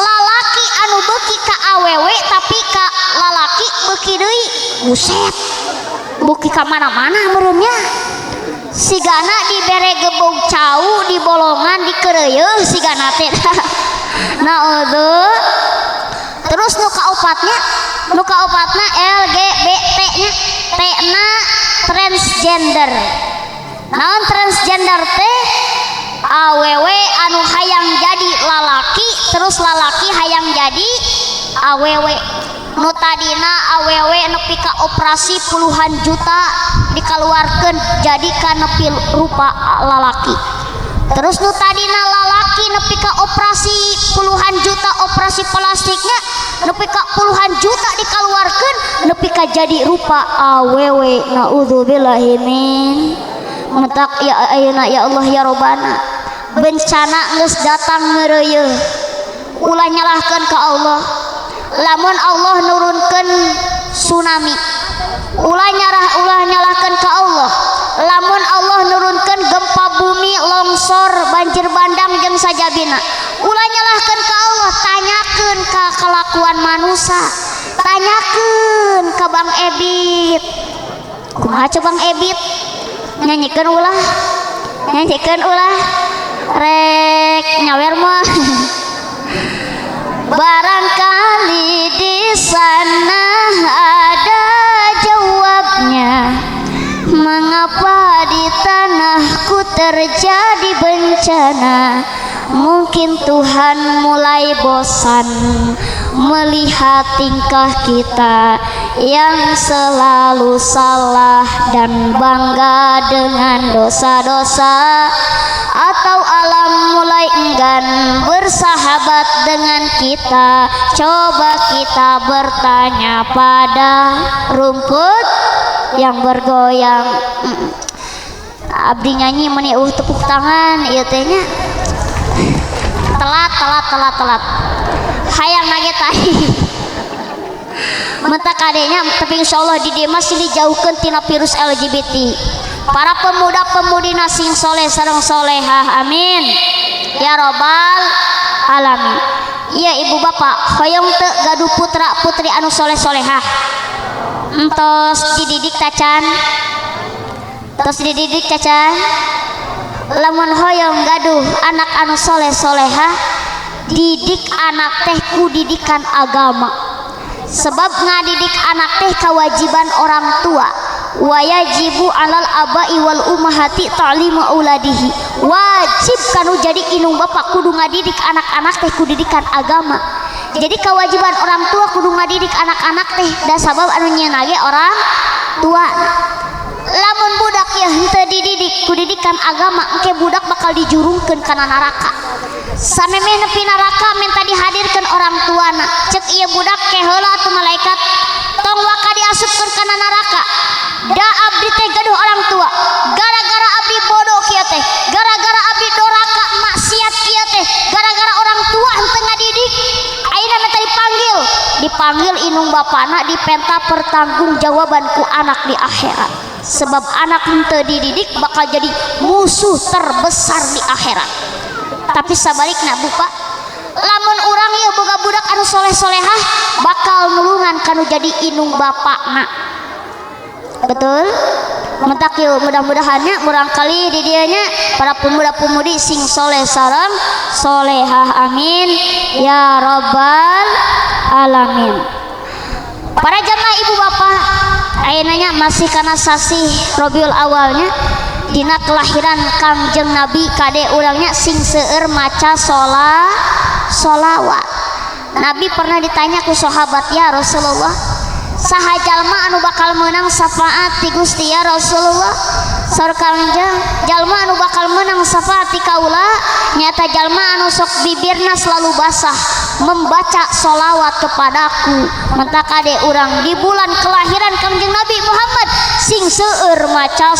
lalaki anu beuki ka awewe tapi ka lalaki beuki deui. Buset, beuki ka mana-mana meureun nya. Sigana dibere gebog cau di bolongan dikeureuyeung sigana teh. Naudzu. Terus nu kaopatnya, nu kaopatna LGBT nya, T na transgender. Naon transgender teh? Awewe anu hayang jadi lalaki terus lalaki hayang jadi awewe. Nu tadina awewe nepi ka operasi puluhan juta dikeluarkan jadi ka nepi rupa lalaki. Terus nu tadina lalaki nepi ka operasi puluhan juta, operasi plastiknya nepi ka puluhan juta dikeluarkan nepi ka jadi rupa awewe. Naudzubillahi min. Mentak ya ayeuna, ya Allah ya Robana, bencana geus datang ngeureuyeuh. Ulah nyalahkeun ka Allah lamun Allah nurunkeun tsunami. Ulah nyalahkeun ka Allah lamun Allah nurunkeun gempa bumi, longsor, banjir bandang jeung sajabina. Ulah nyalahkeun ka Allah, tanyakeun ka kelakuan manusia, tanyakeun ka Bang Ebit. Kumaha coba Bang Ebit? Nyanyikan ulah, nyanyikan ulah, rek nyawer mah. Barangkali di sana ada jawabnya, mengapa di tanahku terjadi bencana. Mungkin Tuhan mulai bosan melihat tingkah kita yang selalu salah dan bangga dengan dosa-dosa, atau alam mulai enggan bersahabat dengan kita. Coba kita bertanya pada rumput yang bergoyang. Abdi nyanyi meni tepuk tangan ieu teh nya. Telat, telat, telat, telat, hayang nage tadi menta kadenya. Tapi insya Allah di dieu sih dijauhkan tina virus LGBT. Para pemuda-pemudi sing soleh sareng solehah, amin ya robbal alamin. Iya, ibu bapak, hoyong teu gaduh putra putri anu soleh solehah? Entos dididik tacan? Tos dididik cacan? Lamun hoyong gaduh anak anu soleh solehah, didik anak teh ku didikan agama, sebab ngadidik anak teh kewajiban orang tua. Wayajibu alal abai wal ummahati ta'limu auladihi. Wajib kanu jadi inung bapak kudu ngadidik anak-anak teh ku didikan agama. Jadi kewajiban orang tua kudu ngadidik anak-anak teh, da sabab anu nyieun ge orang tua. Lamun budak ya henteu dididik ku didikan agama, engke budak bakal dijurungkeun kana neraka. Samemeh nepi neraka minta dihadirkan orang tuana. Cek ieu budak, "Ke heula atuh malaikat, tong waka diasupkeun kana neraka, da abdi teh gaduh orang tua. Gara-gara abdi bodoh kieu teh, gara-gara abdi doraka maksiat kieu teh, gara-gara orang tua henteu ngadidik. Ayeuna minta dipanggil." Dipanggil inung bapana, dipenta pertanggungjawaban ku anak di akhirat, sebab anak henteu dididik bakal jadi musuh terbesar di akhirat. Tapi sabalikna, buka, lamun urang ieu boga budak anu soleh solehah, bakal nulungan kanu jadi inung bapakna, betul? Mentak yuk, mudah-mudahannya murangkali di dianya para pemuda-pemudi sing soleh sareng solehah, amin ya robbal alamin. Para jamaah, ibu bapak, ayeuna masih kana sasih Robiul Awalnya, dina kelahiran Kangjeng Nabi. Kade urangnya sing seueur maca solawat. Nabi pernah ditanya ku sahabat, "Ya Rasulullah, saha jalma anu bakal menang syafaat ti Gusti, ya Rasulullah?" Saur Kangjeng, "Jalma anu bakal menang syafaat ti kaula nyata jalma anu sok bibirna selalu basah membaca solawat kepadaku." Mentak kade urang di bulan kelahiran Kangjeng Nabi Muhammad sing seueur maca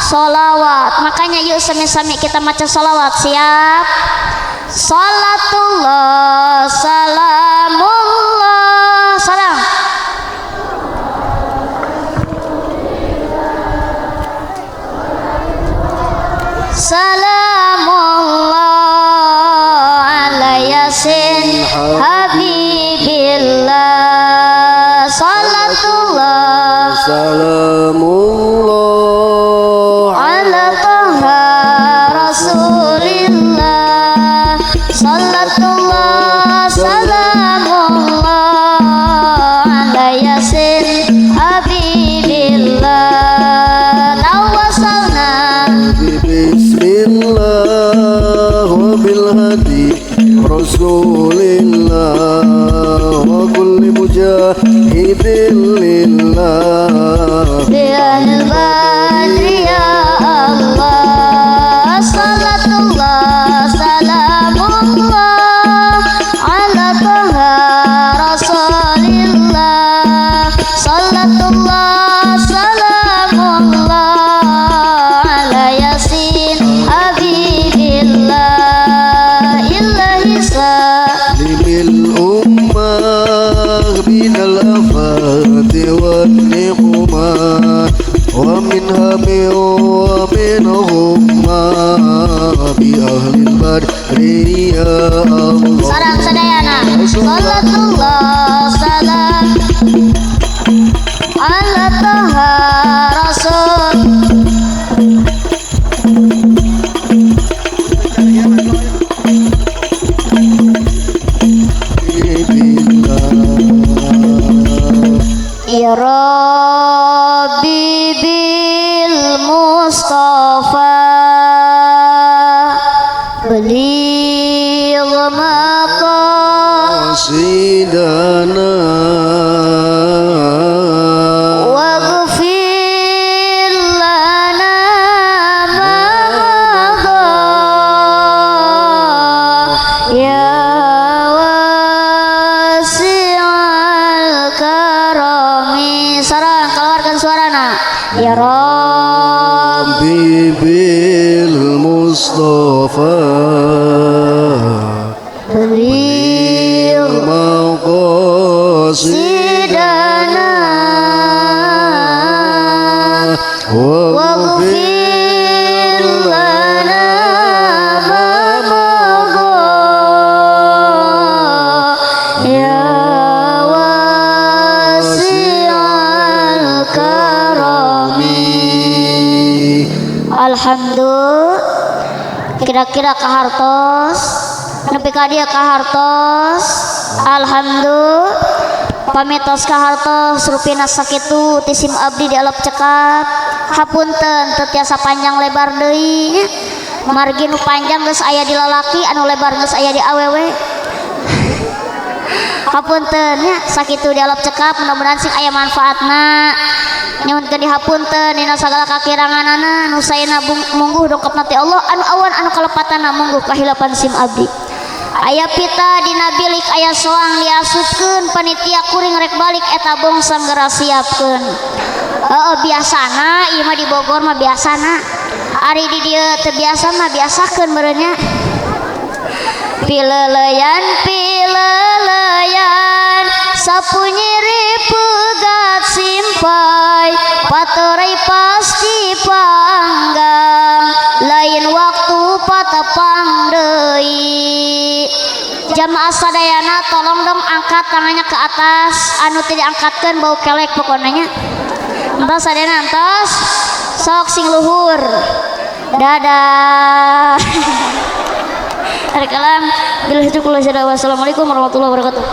Solawat. Makanya yuk sami-sami kita maca solawat. Siap? Salatullah salamullah salam. Salamullah ala Yasin Habibillah. Salatullah salamullah ala Taha Rasulillah. Salatullah salamullah ala Yasin Habibillah. Tawasalna Bismillah wa bil hadi Rasulillah wa kulli mujahidin lillah bi ahlil badri ya Allah. Salatullah salamullah ala Taha Rasulillah. Salatullah salamullah ala Yasin Habibillah. Ilahi salimil ummah minal afati wan niqmah wa min hami wa min humma bi ahlil badri ya Allah. Sarang sadayana. Salatullah salam ala Taha Rasul. Ya Rabbi bil Mustafa beligh maqasidana waghfir lana ma madha ya wasi'al karami. Sarang keluarkan suarana. Ya Rabbi bil Mustafa beligh maqasidana waghfir lana ma madha ya wasi'al karami. Alhamdulillah. Kira-kira kahartos nepi ka dieu kahartos. Alhamdulillah. Pamitos kahartos rupina sakitu ti sim abdi di alap cekap. Hapunten teu tiasa panjang lebar deui nya. Margi nu panjang geus aya di lalaki, anu lebar geus aya di awewe. Hapunten nya sakitu di alap cekap, mudah-mudahan sing aya manfaatna. Nyuhunkeun dihapunten dina sagala kakiranganana nu saena mungguh dongkapna ti Allah, anu awan anu kalepatanna mungguh kahilapan sim abdi. Aya pita dina bilik aya soang diasupkeun panitia kuring rek balik eta bongsang geura siapkeun. Heeh biasana ieu mah di Bogor mah biasana. Ari di dieu teu biasa mah biasakeun meureun nya. Pileleyan pileleyan sapu nyeri pegat simpai paterai pasti panggang lain waktu patepang deui. Jamaah sadayana tolong dong angkat tangannya ke atas, anu tidak angkatkeun bau kelek pokoknya nya. Entos sadayana entos sok sing luhur. Dadah. Tarik kalam. Billahi taufiq wal hidayah. Wassalamualaikum warahmatullahi wabarakatuh.